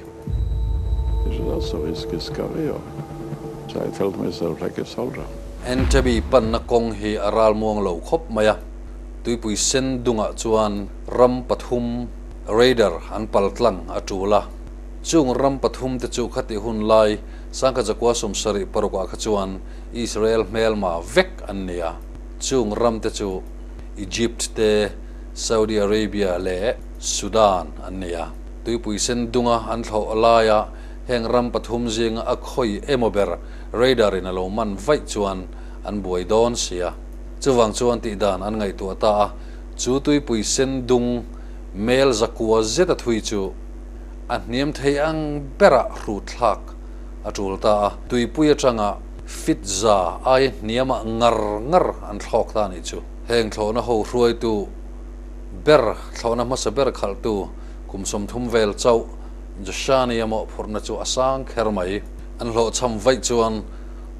Entebbe panna kawng hi a ralmuang lo khawp mai a, tuipui sen dungah chuan ram pathum radar an pal tlang a tul a, chung ram pathum te chu khatih hun lai sangkhat zakua 76 ah kha chuan Israel hmelma vek an ni a, chung ram te chu Egypt te, Saudi Arabia leh Sudan an ni a. Tuipui sen dunga an thlawh laia heng ram pathum zinga a khawi emaw ber radar in a lo man vaih chuan an buai dawn si a. Chuvang chuan tih dan an ngaihtuah ta a, chu tuipui sen dung mel zakua zet a thui chu a hniam thei ang berah hrut thlak a tul ta a. Tuipui atanga fit za ai hniamah ngar ngar an thlawk ta a nih chu. Heng thlawhna ho hruaitu ber, thlawhna hmasa ber khalhtu kum 30 vel chauh Joshani a mawhphurhna chu a sang kher mai. An hlawhchham vaih chuan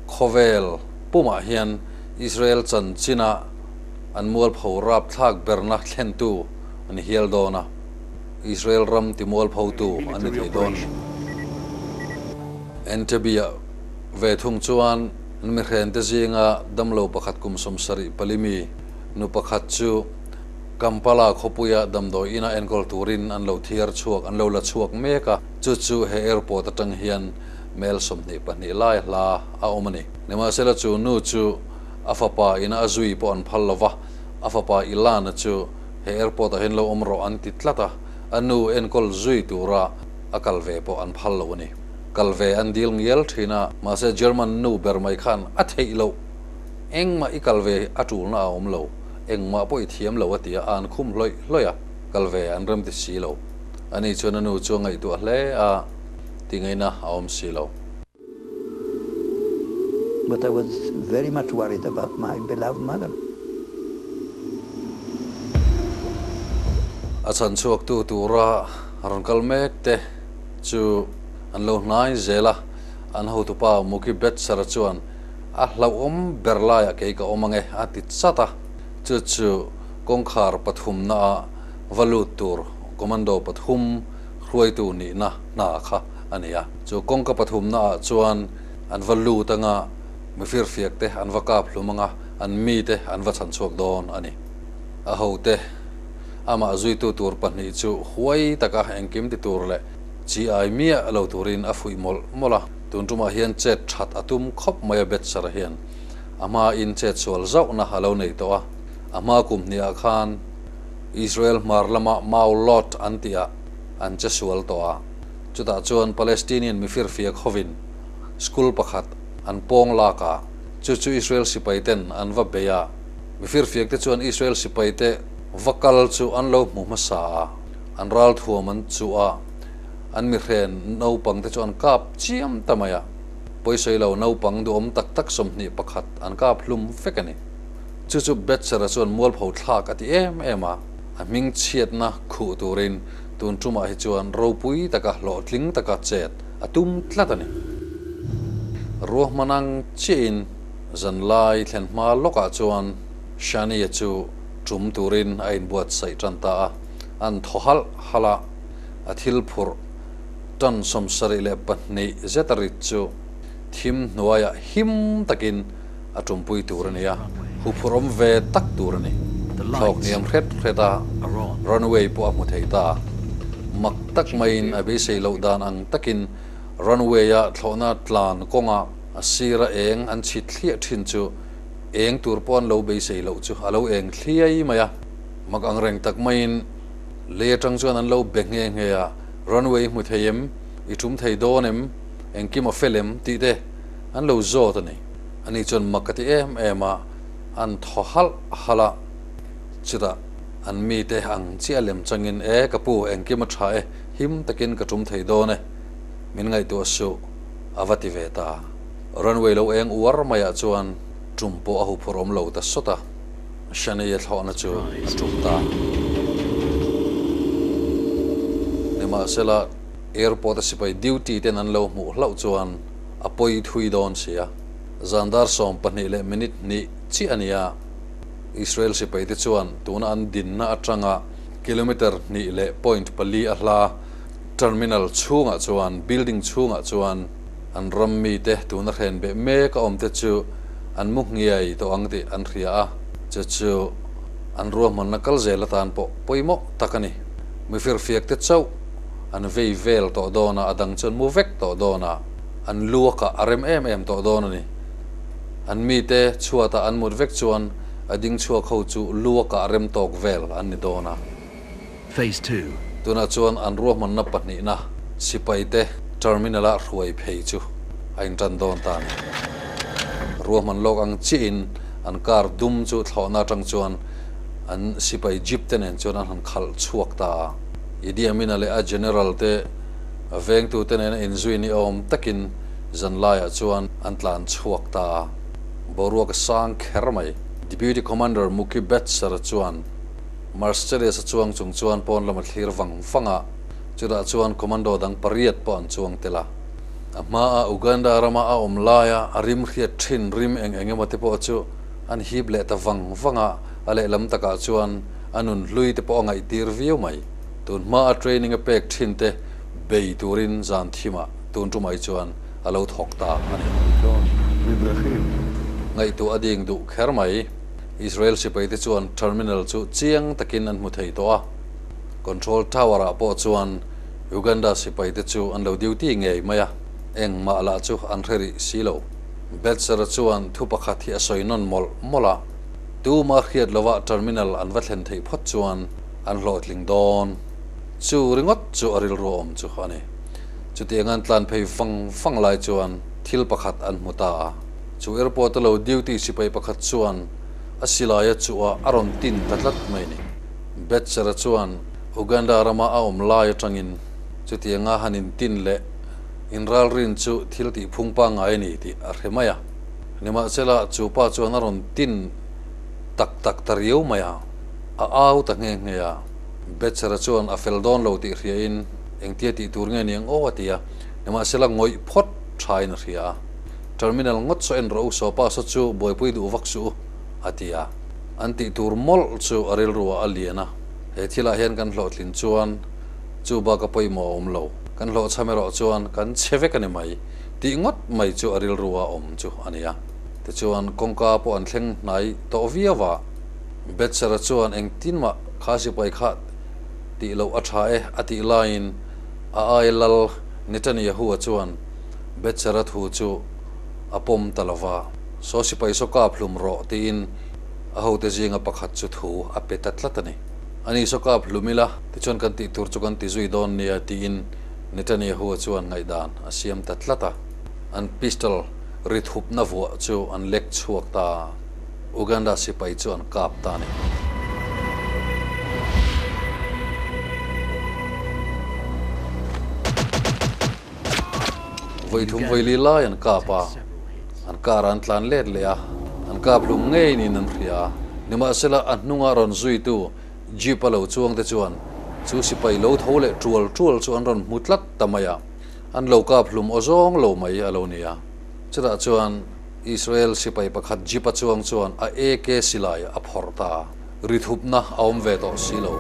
khawvel pumah hian Israel chanchinah an mualpho rapthlak berna thlentu a ni hial dawn a, Israel ram ti mualphotu an ni thei dawn. Entebbe-ah ve thung chuan An mihrente zinga damlo pakhat kum 74 mi nu pakhat chu Kampala khawpuia damdawi ina enkawl turin an lo thiar chhuak, an lo la chhuak mek a, chu chu he airport atang hian Mel 22 lai hla a awm a ni. Nimahsela chu nu chu a fapa ina a zui pawh an phal lova, a fapa Ilan-a chu he airport ah hian lo awm rawh an ti tlat a, a nu enkawl zui tura a kal ve pawh an phal lo a ni. Kal ve an dil ngial thin a, mahse German nu ber mai khan a theih loh. Engmah i kal ve a tulna a awm lo, engmah pawh i thiam lo a ti a, a an khum hlawih hlawih a, kal ve an rem ti si lo. Ani chuan a nu chu a ngaihtuah hle a, tingaihna a awm si lo. But I was very much worried about my beloved mother. A chhan chhuaktu tura rawn kal mek te chu an lo hnai zel a, an hotupa Mookie Betzer chuan a hlauhawm ber laiah kei ka awm ange a ti chat a, chu chu kawngkhar pathumna ah va lut tur commando pathum hruaitu nihna hna kha a ni a. Chu kawngka pathumna ah chuan an va lut anga mifirfiak te an va kap hlum anga an mite an va chhan chhuak dawn a ni. A hote amah zuitu tur pahnih chu huai taka engkim ti tur leh chi ai miah lo turin a fuih mawlh mawlh a. Tun tumah hian chet that a tum khawp mai a Betser hian a hmain chet sual zauhna a lo nei tawh a. A hma kum hniah khan Israel hmar lama Mau Lot an tihah an che sual tawh a. Chutah chuan Palestinian mifirfiak hovin school pakhat an pawng lak a, chu chu Israel sipaiten an va bei a. Mifirfiak te chuan Israel sipaite va kal chu an lo hmu hmasa a, an ralthuam an chuh a, an mihren naupang te chu an kap chiam ta mai a. Pawisawi lo naupang duhawm tak tak 21 an kap hlum vek a ni. Chu chu Betsera chuan mualpho thlak a ti em em a, a hming chhiatna khuh turin tun tumah hi chuan ropui taka hlawhtling taka chet a tum tlat a ni. Ruahman ang chiahin zanlai thlen hma lawkah chuan Shani-a chu tum turin a inbuatsaih tan ta a, an thaw halh halh a, a thil phurh tan 72 zet a rit chu thim hnuaiah him takin a tumpui tur a ni a, huphurhawm ve tak tur a ni. Thlawk hniam hret hret a, runway pawh a hmu thei ta. Mak tak maiin a beisei loh dan ang takin runway-a thlawhna tlan kawnga a sira eng an chhit thliah thin chu eng tur pawh an lo beisei loh chu a lo eng thliai mai a. Mak ang reng tak maiin lei atang chuan an lo be nghe nghe a, Runway i hmu thei em? I tum thei dawn em? Engkim a fel em? tih te an lo zawt a ni. Ani chuan mak ka ti em em a, an thaw halh halh a, chutah an mite ang chiah lem changin, E ka pu, engkim a tha e, him takin ka tum thei dawn e, min ngaihtuah suh, a va ti ve ta. Runway lo eng uar maiah chuan tum pawh a huphurh awm lo ta sawt a, Shani-a thlawhna chu a tum ta. Nimahsela, airport-a sipai duty ten an lo hmuh hlauh chuan a pawi thui dawn si a. Zan dar sawm pahnih leh minute hnih chiah a ni a, Israel sipaite chuan tuna an dinna atanga kilometre hnih leh point pali a hla terminal chhungah chuan building chhungah chuan an ram mite tuna hren beh mek a awmte chu an mu nghiai tawh ang tih an hria a, chu chu an ruahmanna kal zel atan pawh pawimawh tak a ni. Mifirfiakte chauh an vei vel tawh dawn a, a dang chuan mu vek tawh dawn a, an luakah a rem em em tawh dawn a ni. An mite chhuatah an mut vek chuan a ding chhuak ho chu luakah a rem tawk vel an ni dawn a. Phase 2. Tunah chuan an ruahmanna pahnihna sipaite terminal-a hruai phei chu a intan dawn ta a ni. Ruahman lawk ang chiahin an car dum chu thlawhna atang chuan an sipai jeep te nen chuan an han khalh chhuak ta a. Idi Amin-a leh a general te vengtute nena inzui ni awm takin zanlaiah chuan an tlan chhuak ta a. Boruak a sang kher mai. Deputy Commander Mookie Betzer chuan Mercedes a chuang chung chuan pawn lam a thlir vang vang a, chutah chuan commando dang pariat pawh an chuang tel a. A hmaa Uganda rama a awm laia a rim hriat thin rim eng eng emaw te pawh chu an hip leh ta vang vang a, a lehlam takah chuan a nun hlui te pawh a ngaihtir viau mai. Tun hmaa training a pek thin te bei turin zan thimah tun tumai chuan a lo thawk ta a ni. Ngaihtuah a ding duh kher mai. Israel sipaite chuan terminal chu chiang takin an hmu thei tawh a. Control tower ah pawh chuan Uganda sipaite chu an lo duty ngei mai a. Engmah lah chu an hre rih si lo. Betzer chuan thu pakhat hi a sawi nawn mawlh mawlh a, tuma hriat lova terminal an va thlen theih phawt chuan an hlawhtling dawn. Chu ringawt chu a rilru awm chu a ni. Chutiang an tlan phei vang vang lai chuan thil pakhat an hmu ta a. Chu airport a lo duty sipai pakhat chuan a silai a chuh a, a rawn tin ta tlat mai ni. Betzer chuan Uganda rama a awm lai atangin chutianga han intin leh Inralrin chu thil tih phung pangngai a ni tih a hre mai a. Nimahsela, chu pa chuan a rawn tin tak tak ta riau mai a, a au ta nghe nghe a. Betcher-a chuan a fel dawn lo tih hriain engtia tih tur nge niang aw a ti a. Nimahsela, ngawih phawt thain a hria a. Terminal ngawt saw en rawh u, saw pa saw chu buaipui duh vak suh u, a ti a. An tih tur mawlh chu a rilruah a lian a. He thilah hian kan hlawhtlin chuan Chu bak a pawimawh a awm lo. Kan hlawhchham erawh chuan kan chhe vek a ni mai tih ngawt mai chu a rilru a awm chu a ni a. Tichuan kawngka pawh an thleng hnai tawh viau a. Betsera chuan engtin mah kha sipai kha tih loh a tha e a tih laiin a ai lal Netanyahu-a chuan Betsera thu chu a pawm ta lo va. Saw sipai saw kap hlum rawh tiin a hote zinga pakhat chu thu a pe ta tlat a ni. Ani saw kap hlum ila, tichuan kan tih tur chu kan ti zui dawn nia tiin Netanyahu-a chuan ngaihdan a siam ta tlat a. An pistol ri thupna vuah chu an lek chhuak ta a, Uganda sipai chu an kap ta a ni. Vawi thum vawi li lai an kap a, an car ah an tlan let leh a, an kap hlum ngei niin an hria a. Nimahsela a hnunga rawn zuitu Jeep a lo chuang te chuan chu sipai lo tho leh tual tual chu an rawn hmu tlat ta mai a, an lo kap hlum aw zawng lo mai a lo ni a. Chutah chuan Israel sipai pakhat Jeep a chuang chuan a AK silai a phawrh ta a, ri thupna a awm ve tawh si lo.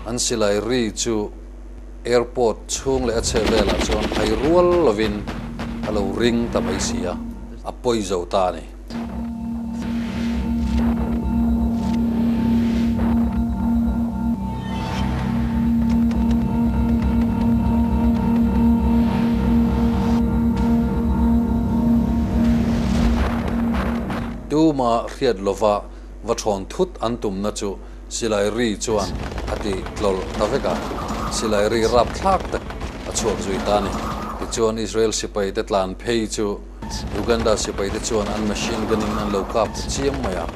An silai ri chu. Airport chhung leh a chheh velah chuan hai rual lovin a lo ring ta mai si a, a pawi zo ta a ni. Tuma hriat lova va thawn thut an tumna chu Silai ri chuan a ti tlawlh ta vek a, silai ri rapthlak tak a chhuak zui ta a ni. Tichuan Israel sipaite tlan phei chu Uganda sipaite chuan an machine gun in an lo kap ta chiam mai a.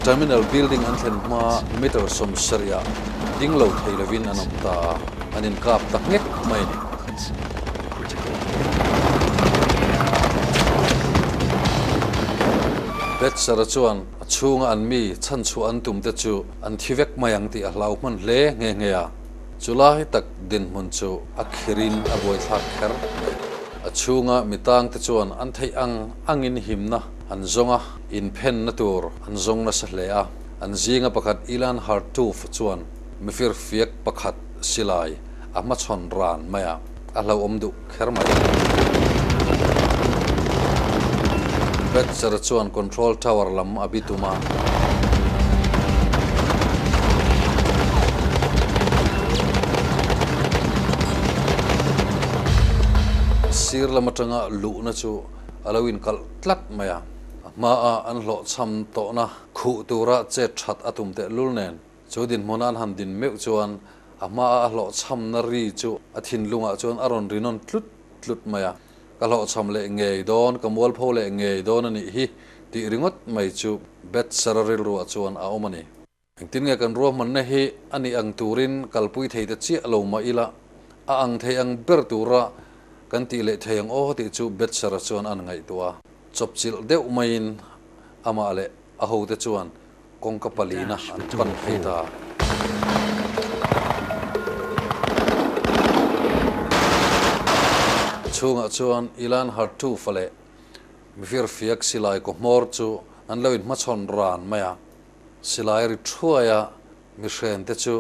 Terminal building an thlen hma meter 70 ah ding lo thei lovin an awm ta a, an inkap ta nghek mai a ni. Betsara chuan A chhunga an mi chhanchhuah an tum te chu an thi vek mai ang tih a hlau hman hle nghe nghe a. Chu lai tak dinhmun chu a khirin a buaithlak kher mai. A chhunga mi tang te chuan an theih ang angin himna an zawng a, inphenna tur an zawng nasa hle a. An zinga pakhat Ilan Hartuf chuan mifirfiak pakhat silai a hmachhawn ran mai a, a hlauhawm duh kher mai. Betzer chuan control tower lam a bitum a. Sir lam atanga luhna chu a lo inkalh tlat mai a. A hmaa an hlawhchham tawhna khuh tura chet that a tum tehlul nen. Chu dinhmuna an han din meuh chuan a hmaa a hlawhchhamna ri chu a thinlungah chuan a rawn ri nawn tlut tlut mai a, Ka hlawhchham leh ngei dawn, ka mualpho leh ngei dawn a nih hi tih ringawt mai chu Betsara rilruah chuan a awm a ni. Engtin nge kan ruahmanna hi a nih ang turin kalpui thei ta chiah lo mah ila, a ang thei ang ber tura kan tih leh thei ang aw tih chu Betsara chuan a ngaihtuah a. Chawpchilh deuh maiin amah leh a hote chuan Kawngka palina an pan phei ta. Chhungah chuan Ilan Hartufa leh Mifirfiak silai kawhmawr chu an lo inhmachhawn ran mai a. Silai ri thuaia mihrente chu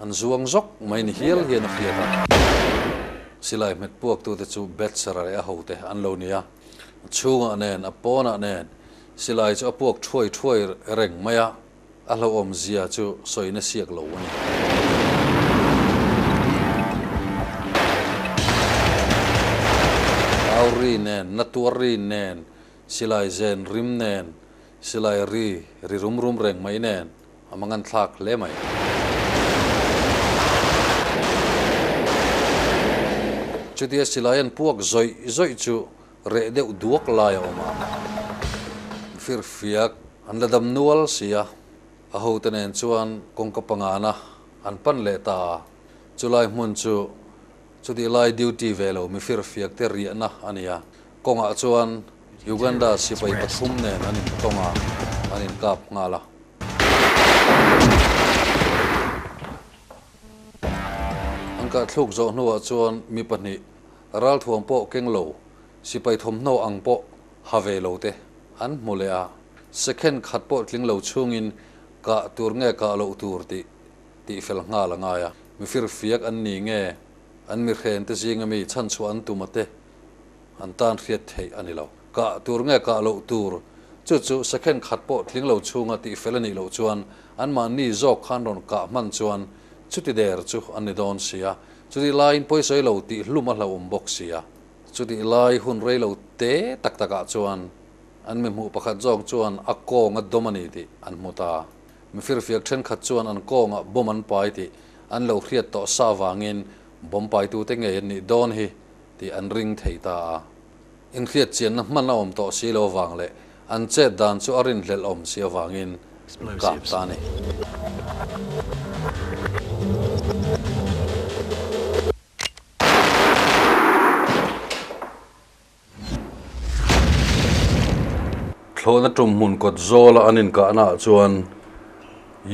an zuang zawk mai ni hial hian a hriat a. Silai hmet puaktute chu Betsera leh a hote an lo ni a. A chhungah nen, a pawnah nen Silai chu a puak thuai thuai reng mai a, a hlauhawm zia chu sawina siak lo a ni. Au ri nen, na tuar ri nen, silai zen rim nen, silai ri ri rum rum reng mai nen a mangan thlak hle mai. Chutia silai an puak zawih zawih chu reh deuh duak lai a awm a, firfiak an la dam nual si a, a hote nen chuan kawngka pangana an pan leh ta a, chulai hmun chu chutih lai duty ve lo mi firfiak te riahna a ni a, kawngah chuan Uganda sipai pathum nen an intawng a, an inkap nghal a. An kahthluk zawh hnuah chuan mi pahnih Ralthuam pawh keng lo, sipai thawmhnaw ang pawh ha ve lo te an hmu leh a, second khat pawh tling lo chungin kah tur nge kah loh tur tih tih fel nghal a ngai a. Mi firfiak an ni nge an mi hren te zinga mi chhanchhuah an tum a te an tan hriat theih a ni lo. Kah tur nge kah loh tur chu chu second khat pawh tling lo chunga tih fel a nih loh chuan anmahni zawk khan rawn kah hman chuan chuti der chu an ni dawn si a. Chutih laiin pawisawi lo tih hlum a hlauhawm bawk si a. Chutih lai hun rei lo te tak takah chuan an mi hmuh pakhat zawk chuan a kawng a dawm a ni tih an hmu ta. Mi firfiak thenkhat chuan an kawngah bomb an pai tih an lo hriat tawh sa vangin bomb paitute ngei an nih dawn hi tih an ring thei ta a. Inhriat chianna hman a awm tawh si lo avang leh an chet dan chu a rinhlelh awm si avangin kap ta a ni. Thlawhna tum hmun kawt zawla an inkahnaah chuan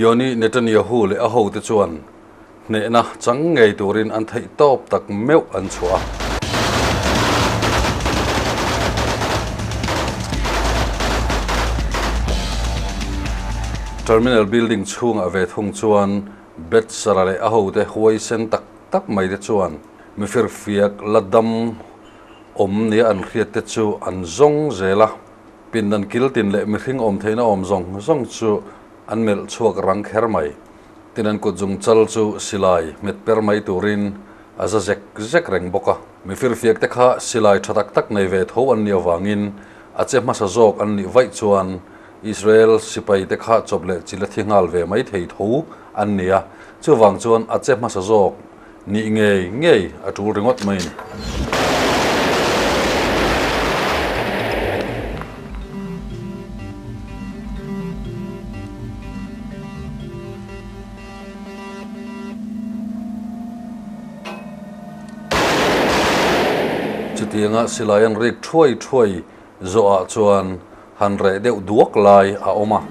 Yoni Netanyahu leh a hote chuan Hnehna chang ngei turin an theih tawp tak meuh an chhuah a. Terminal building chhungah ve thung chuan Betsara leh a hote huaisen tak tak mai te chuan mifirfiak la dam awm nia an hriat te chu an zawng zel a. Pindan kiltin leh mihring awm theihna awm zawng zawng chu an melh chhuak rang kher mai. Tin an kut zung chal chu silai hmet per mai turin a za zek zek reng bawk a. Mi firfiak te kha silai tha tak tak nei ve tho an nih avangin a che hmasa zawk an nih vaih chuan Israel sipai te kha chawp leh chil a thi nghal ve mai thei tho an ni a, chuvang chuan a che hmasa zawk nih ngei ngei a tul ringawt mai a ni. Chutianga silai an rik thuai thuai zawhah chuan han reh deuh duak lai a awm a.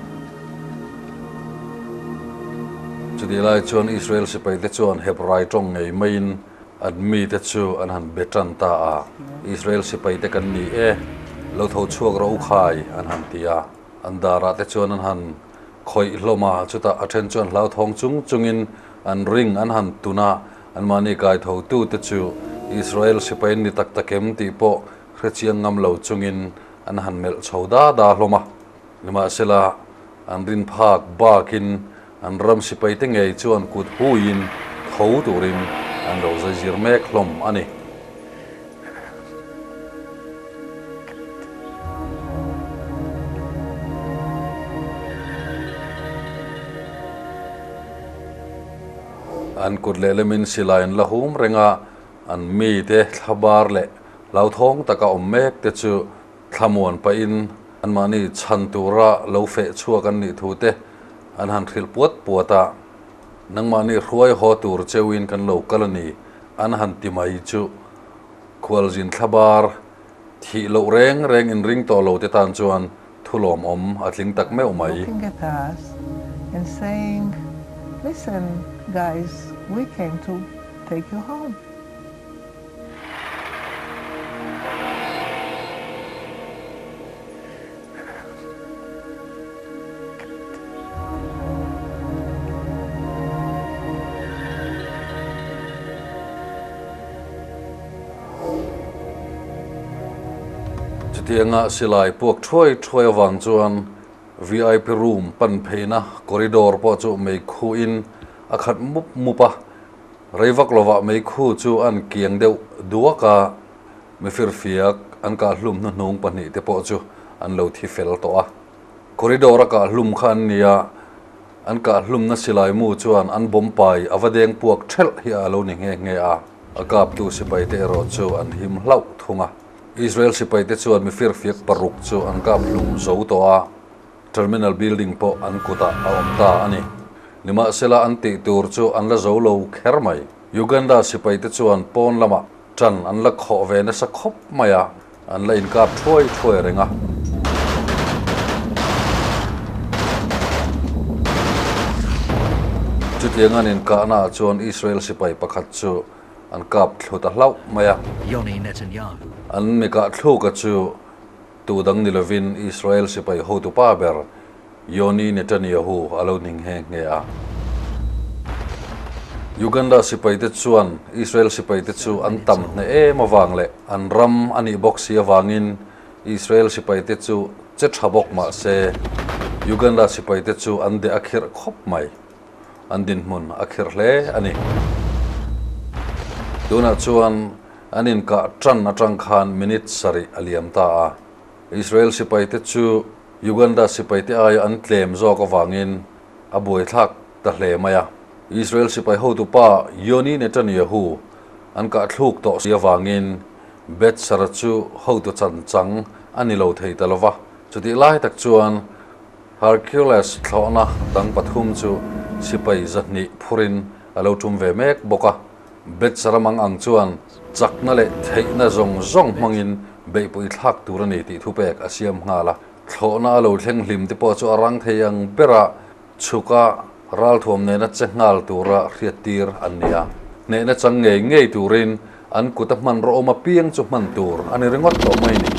Chutih lai chuan Israel sipaite chuan Hebrai tawng ngei maiin an mite chu an han be tan ta a, Israel sipaite kan ni e, lo tho chhuak rawh u khai, an han ti a. An darah te chuan an han khawih hlawm a, chutah a then chuan hlauthawng chung chungin an ring an han tun a, anmahni kaithotute chu Israel sipai an ni tak tak em tih pawh hrechiang ngam lo chungin an han melh chho da da hlawm a. Nimahsela, an rin phak bakin an ram sipaite ngei chuan kut huiin tho turin an lo zaizir mek hlawm a ni. An kut lehlemin silai an la hum reng a, an mite thlabar leh hlauthawng taka awm mek te chu thlamuan pahin anmahni chhan tura lo feh chhuak an nih thu te an han hrilh puat puat a, nangmahni hruai haw tur cheuhin kan lo kal a ni an han ti mai chu khualzin thlabar thih loh reng reng inring tawh lo te tan chuan thu lawmawm a tling tak meuh mai. Looking at us and saying, Listen guys, we came to take you home. Chutianga silai puak thuai thuai avang chuan VIP room pan pheina corridor pawh chu meikhuin a khat mup mup a. Rei vak lovah meikhu chu an kiang deuh duak a, mi firfiak. an kah hlum hnuhnung pahnihte pawh chu an lo thi fel tawh a. Corridor a kah hlum kha an ni a, an kah hlumna silai mu chuan an bomb pai a va deng puak thelh hi a lo ni nghe nghe a, a kaptu sipaite erawh chu an him hlauh thung a. Israel sipaite chuan mifirfiak paruk chu an kap hlum zo tawh a, Terminal building pawh an kutah a awm ta a ni. Nimahsela an tih tur chu an la zo lo kher mai. Uganda sipaite chuan pawn lamah ṭan an la khawh ve nasa khawp mai a, an la inkap thuai thuai reng a. Chutiang an inkahnaah chuan Israel sipai pakhat chu an kap thlu ta hlauh mai a. Yoni Netanyahu. An mi kah thluka chu Tu dang ni lovin Israel sipai hotu pa ber Yoni Netanyahu a lo ning nghe nghe a. Uganda sipaite chuan Israel sipaite chu an tam hneh em avang leh an ram a nih bawk si avangin Israel sipaite chu che tha bawk mah se Uganda sipaite chu an deh a khirh khawp mai. An dinhmun a khirh hle a ni. Tunah chuan an inkah tan atang khan minute sarih a liam ta a. Israel sipaite chu Uganda sipaite aia an tlem zawk avangin a buaithlak ta hle mai a. Israel sipai hotupa Yoni Netanyahu an kahthluk tawh si avangin Betsara chu hotu chan chang a ni lo thei ta lo va. Chutih lai tak chuan Hercules thlawhna dang pathum chu sipai zahnih phurin a lo tum ve mek bawk a. Betsara mang ang chuan chakna leh theihna zawng zawng hmangin beihpui thlak tur a ni tih thupek a siam nghal a. Thlawhna a lo thleng hlim te pawh chu a rang thei ang bera chhuka ralthuam nena che nghal tura hriattir an ni a. Hnehna chang ngei ngei turin an kuta hmanraw awm apiang chu hman tur a ni ringawt tawh mai ni.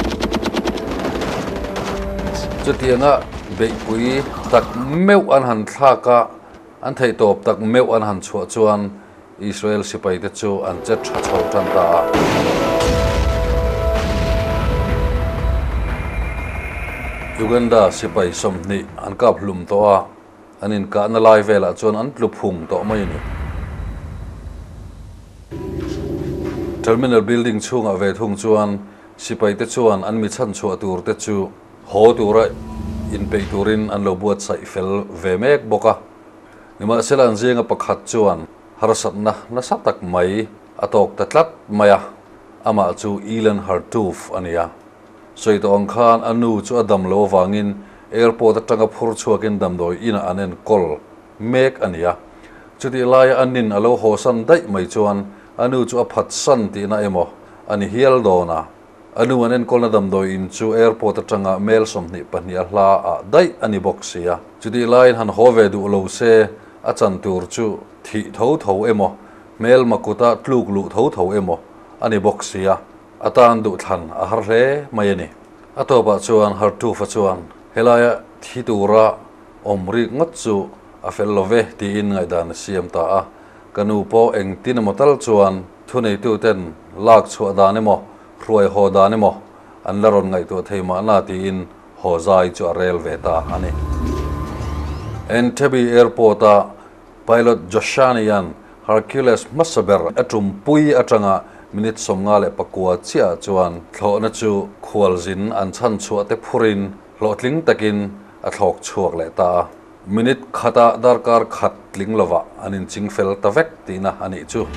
Chutianga beihpui tak meuh an han thlak a, an theihtawp tak meuh an han chhuah chuan Israel sipaite chu an che tha chho tan ta a. Uganda sipai 20 an kap hlum tawh a, an inkahna lai velah chuan an tlu phung tawh mai a ni. Terminal building chhungah ve thung chuan sipaite chuan an mi chhanchhuah turte chu haw tura inpeih turin an lo buatsaih fel ve mek bawk a. Nimahsela an zinga pakhat chuan harsatna nasa tak mai a tawk ta tlat mai a, amah chu Ilan Hartuf a ni a. Sawi tawh ang khan a nu chu a dam lo avangin airport atanga phur chhuakin damdawi inah an enkawl mek a ni a. Chutih laia a nin a lo hawsan daih mai chuan a nu chu a phatsan tihna emaw a ni hial dawn a. A nu an enkawlna damdawi in chu airport atanga mel 22 a hla ah daih a ni bawk si a. Chutih laiin han haw ve duh lo se a chan tur chu thih tho tho emaw, hmelma kuta tluk luh tho tho emaw a ni bawk si a, a tan duhthlan a har hle mai a ni. A tawpah chuan Hartufa chuan helaia thi tura awm rik ngawt chu a fel lo ve tiin ngaihdan a siam ta a. Ka nu pawh engtin emaw tal chuan thuneituten lak chhuah dan emaw, hruai haw dan emaw an la rawn ngaihtuah thei mahna tiin haw zai chu a rel ve ta a ni. Entebbe Airport-a pilot Joshanian Hercules hmasa ber a tumpui atanga minute 59 chiahah chuan thlawhna chu khualzin an chhan chhuah te phurin hlawhtling takin a thlawk chhuak leh ta a. Minute khata darkar khat tling lovah an inching fel ta vek tihna a nih chu.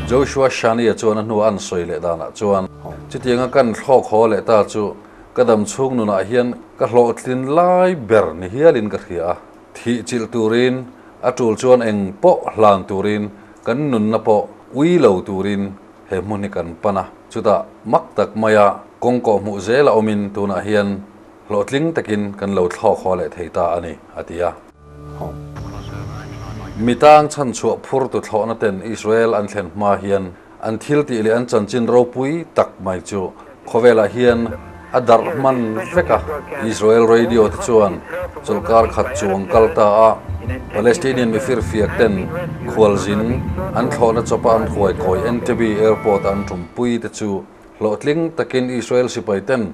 Joshua Shani-a chuan a hnu an sawi leh danah chuan, Chutianga kan thlawk haw leh ta chu ka dam chhung nunah hian ka hlawhtlin lai ber ni hialin ka hria a. Thih chilh turin, a tul chuan eng pawh hlan turin, kan nunna pawh ui lo turin he hmun hi kan pan a. Chutah mak tak maia kawng kawh hmuh zela awmin tunah hian Hlawhtling takin kan lo thlawk haw leh thei ta a ni, a ti a. Mitang chhanchhuah phurtu thlawhna ten Israel an thlen hma hian an thil tih leh an chanchin ropui tak mai chu khawvelah hian a darh hman vek a. Israel radio te chuan chawlhkar khat chuang kal ta a, Palestinian mifirfiak ten khualzin an thlawhna chawpa an huaikawi Entebbe Airport a an tumpui te chu hlawhtling takin Israel sipai ten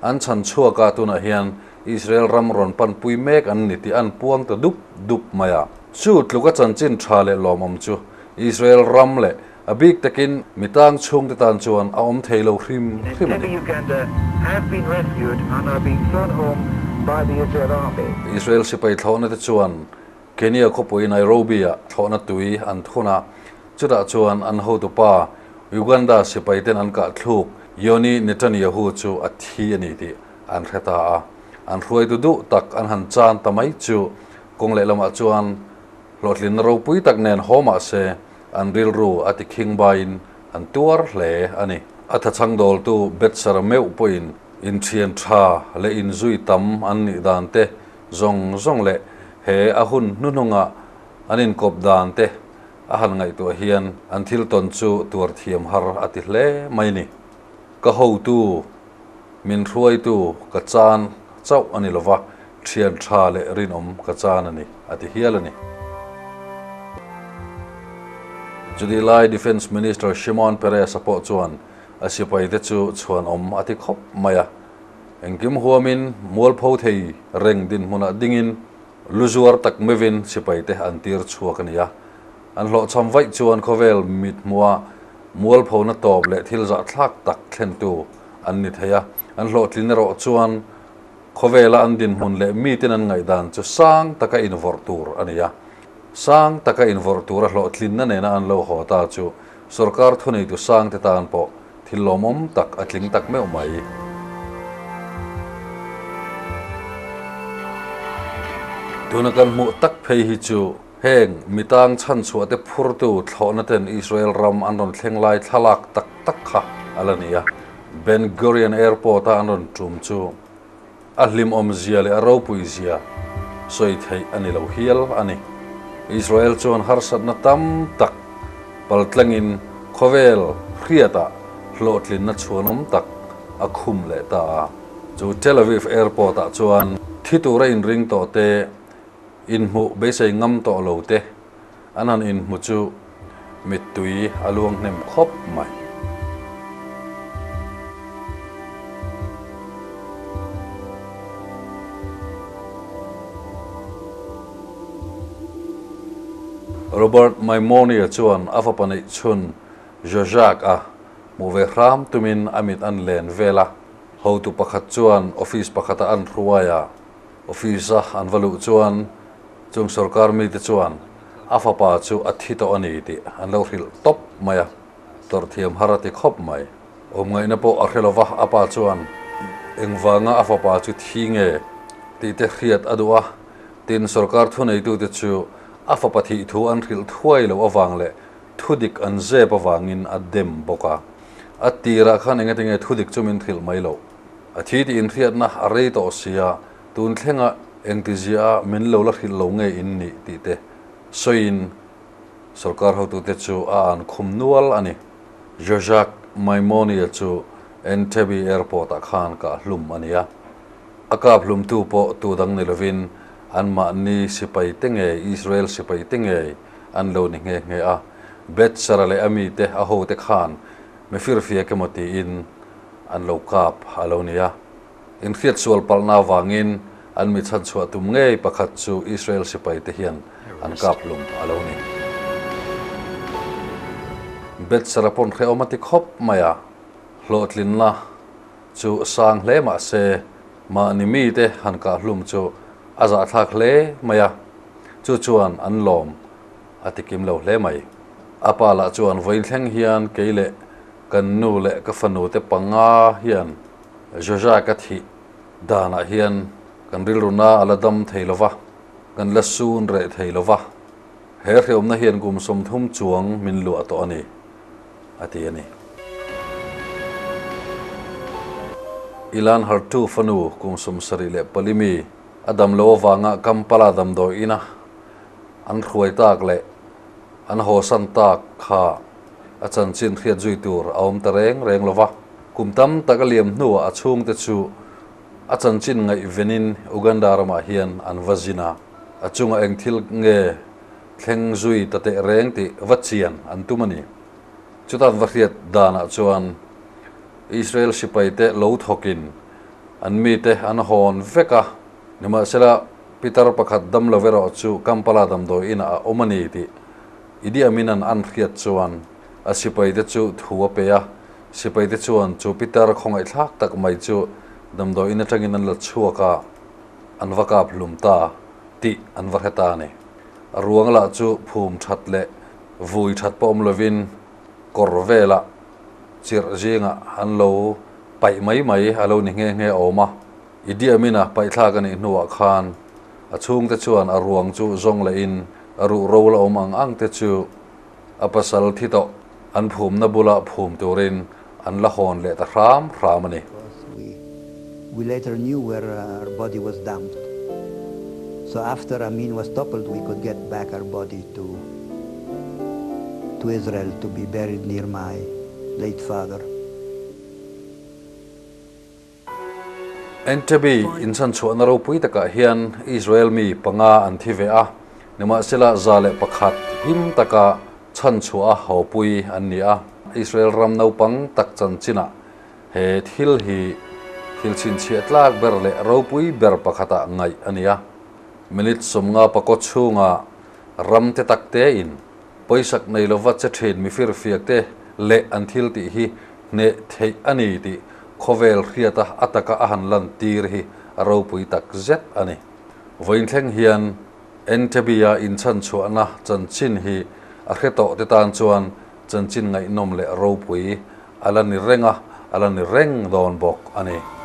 An chhan chhuak a, tunah hian Israel ram rawn panpui mek an ni tih an puang ta dup dup mai a. Chu tluka chanchin tha leh lawmawm chu Israel ram leh A bik takin mi tang chhungte tan chuan a awm thei lo hrim hrim a ni. Israel sipai thlawhna te chuan Kenya khawpui Nairobi-ah thlawhna tui an thun a, chutah chuan an hotupa Uganda sipai ten an kah thluk Yoni Netanyahu chu a thi a ni tih an hre ta a. An hruaitu duh tak an han chan ta mai chu kawng lehlamah chuan hlawhtlinna ropui tak nen haw mah se an rilru a ti khing baiin an tuar hle a ni. A thachhang dawltu Betsara meuh pawhin inthian tha leh inzui tam an nih dan te zawng zawng leh he a hun hnuhnunga an inkawp dan te a han ngaihtuah hian an thil tawn chu tuar thiam har a ti hle mai ni. Ka hotu, min hruaitu ka chan chauh a ni lova, thian tha leh rinawm ka chan a ni, a ti hial a ni. Chutih lai Defence Minister Shimon Peres-a pawh chuan a sipaite chu chhuanawm a ti khawp mai a. Engkim huamin mualpho thei reng dinhmunah dingin lu zuar tak mevin sipaite an tir chhuak a ni a. An hlawhchham vaih chuan khawvel mithmuha mualphona tawp leh thil zahthlak tak thlentu an ni thei a. An hlawhtlin erawh chuan khawvela an dinhmun leh miten an ngaihdan chu sang taka invawrh tur a ni a. Sang taka invawrh tura hlawhtlinna nena an lo haw ta chu sorkar thuneitu sangte tan pawh Thil lawmawm tak a tling tak meuh mai. Tuna kan hmuh tak phei hi chu heng mitang chhanchhuah te phurtu thlawhna ten Israel ram an rawn thleng lai thlalak tak tak kha a la ni a. Ben Gurion Airport a an rawn tum chu a hlimawm zia leh a ropui zia sawi theih a ni lo hial a ni. Israel chuan harsatna tam tak paltlangin khawvel hriatah hlawhtlinna chhuanawm tak a khum leh ta a. Chu Tel Aviv Airport-ah chuan thi tura inring tawh te, inhmuh beisei ngam tawh lo te an han inhmu chu mittui a luang hnem khawp mai. Robert Maimoni-a chuan a fapa neih chhun Jojak-a hmuh ve hram tumin a mit an len vel a. Hotu pakhat chuan office pakhata an hruai a. Office-a an va luh chuan chung sorkar mite chuan a fapa chu a thi tawh a ni tih an lo hrilh tawp mai a, tawrhthiam har a ti khawp mai. Awmngaihna pawh a hre lo va, a pa chuan engvanga a fapa chu thi nge tih te hriat a duh a, tin sorkar thuneitute chu a fapa thih thu an hrilh thuai loh avang leh thudik an zep avangin a dem bawk a. A tirah khan engatinge thudik chu min hrilh mai loh? A thi tih inhriatna a rei tawh sia, tun thlenga engtizia a min lo la hrilh lo nge in nih tih te sawiin sorkar hotute chu a an khum nual a ni. Jojak Maimonia chu Entebbe Airport-ah khan kah hlum a ni a. A kap hlumtu pawh tu dang ni lovin anmahni sipai te ngei, Israel sipai te ngei an lo ni nghe nghe a. Betsara leh a mite a hote khan mifirfiak emaw tiin an lo kap a lo ni a. Inhriatsual palhna avangin an mi chhanchhuah tum ngei pakhat chu Israel sipaite hian an kap hlum a lo ni. Betsara pawn hrehawm a ti khawp mai a, hlawhtlinna chu sang hle mah se mahni mite han kah hlum chu a zahthlak hle mai a, chu chuan an lawm a ti kim lo hle mai. A pa lah chuan vawiin thleng hian kei leh Kan nu leh ka fanu te panga hian Joja ka thih danah hian kan rilruna a la dam thei lo va, kan la sun reh thei lo va, he hreawmna hian kum 30 chuang min luah tawh a ni, a ti a ni. Ilan Hartu fanu kum 74 mi a dam lo avanga Kampala damdawi ina an hruai tak leh an hawsan tak kha A chanchin hriat zui tur a awm ta reng reng lo va, kum tam tak a liam hnuah a chhungte chu a chanchin ngaihvenin Uganda ramah hian an va zin a, a chunga eng thil nge thleng zui ta teh reng tih va chian an tum a ni. Chutan va hriat danah chuan Israel sipaite lo thawkin an mite an hawn vek a, nimahsela pitar pakhat dam lo erawh chu Kampala damdawi inah a awm a ni tih Idi Amin-a'n an hriat chuan a sipaite chu thu a pe a. Sipaite chuan chu pitar khawngaihthlak tak mai chu damdawiin atangin an la chhuak a, an va kap hlum ta tih an va hre ta a ni. A ruang lah chu phum that leh vui that pawh awm lovin kawr velah chirh zingah an lo paih mai mai a lo ni nghe nghe awm a. Idi Amin-a paihthlak a nih hnuah khan a chhungte chuan a ruang chu zawng lehin a ruh ro la awm ang ang te chu a pasal thi tawh an phumna bula phum turin an la hawn leh ta hram hram a ni. We later knew where her body was dumped. So after Amin was toppled, we could get back her body to to Israel to be buried near my late father. Entebbe inchhanchhuahna ropui takah hian Israel mi panga an thi ve a, nimahsela 101 him taka chhanchhuah a hawpui an ni a. Israel ram naupang tak chanchinah he thil hi thil chhinchhiah tlak ber leh ropui ber pakhatah ngaih a ni a. Minute 50 pakaw chhunga ram te tak tein pawisak nei lova che thin mifirfiak te leh an thil tih hi hneh theih a ni tih khawvel hriata a taka a han lan tir hi a ropui tak zet a ni. Vawiinthleng hian Entebbe-a inchhanchhuahna chanchin hi a hre tawh te tan chuan chanchin ngaihnawm leh ropui a la ni reng a, a la ni reng dawn bawk a ni.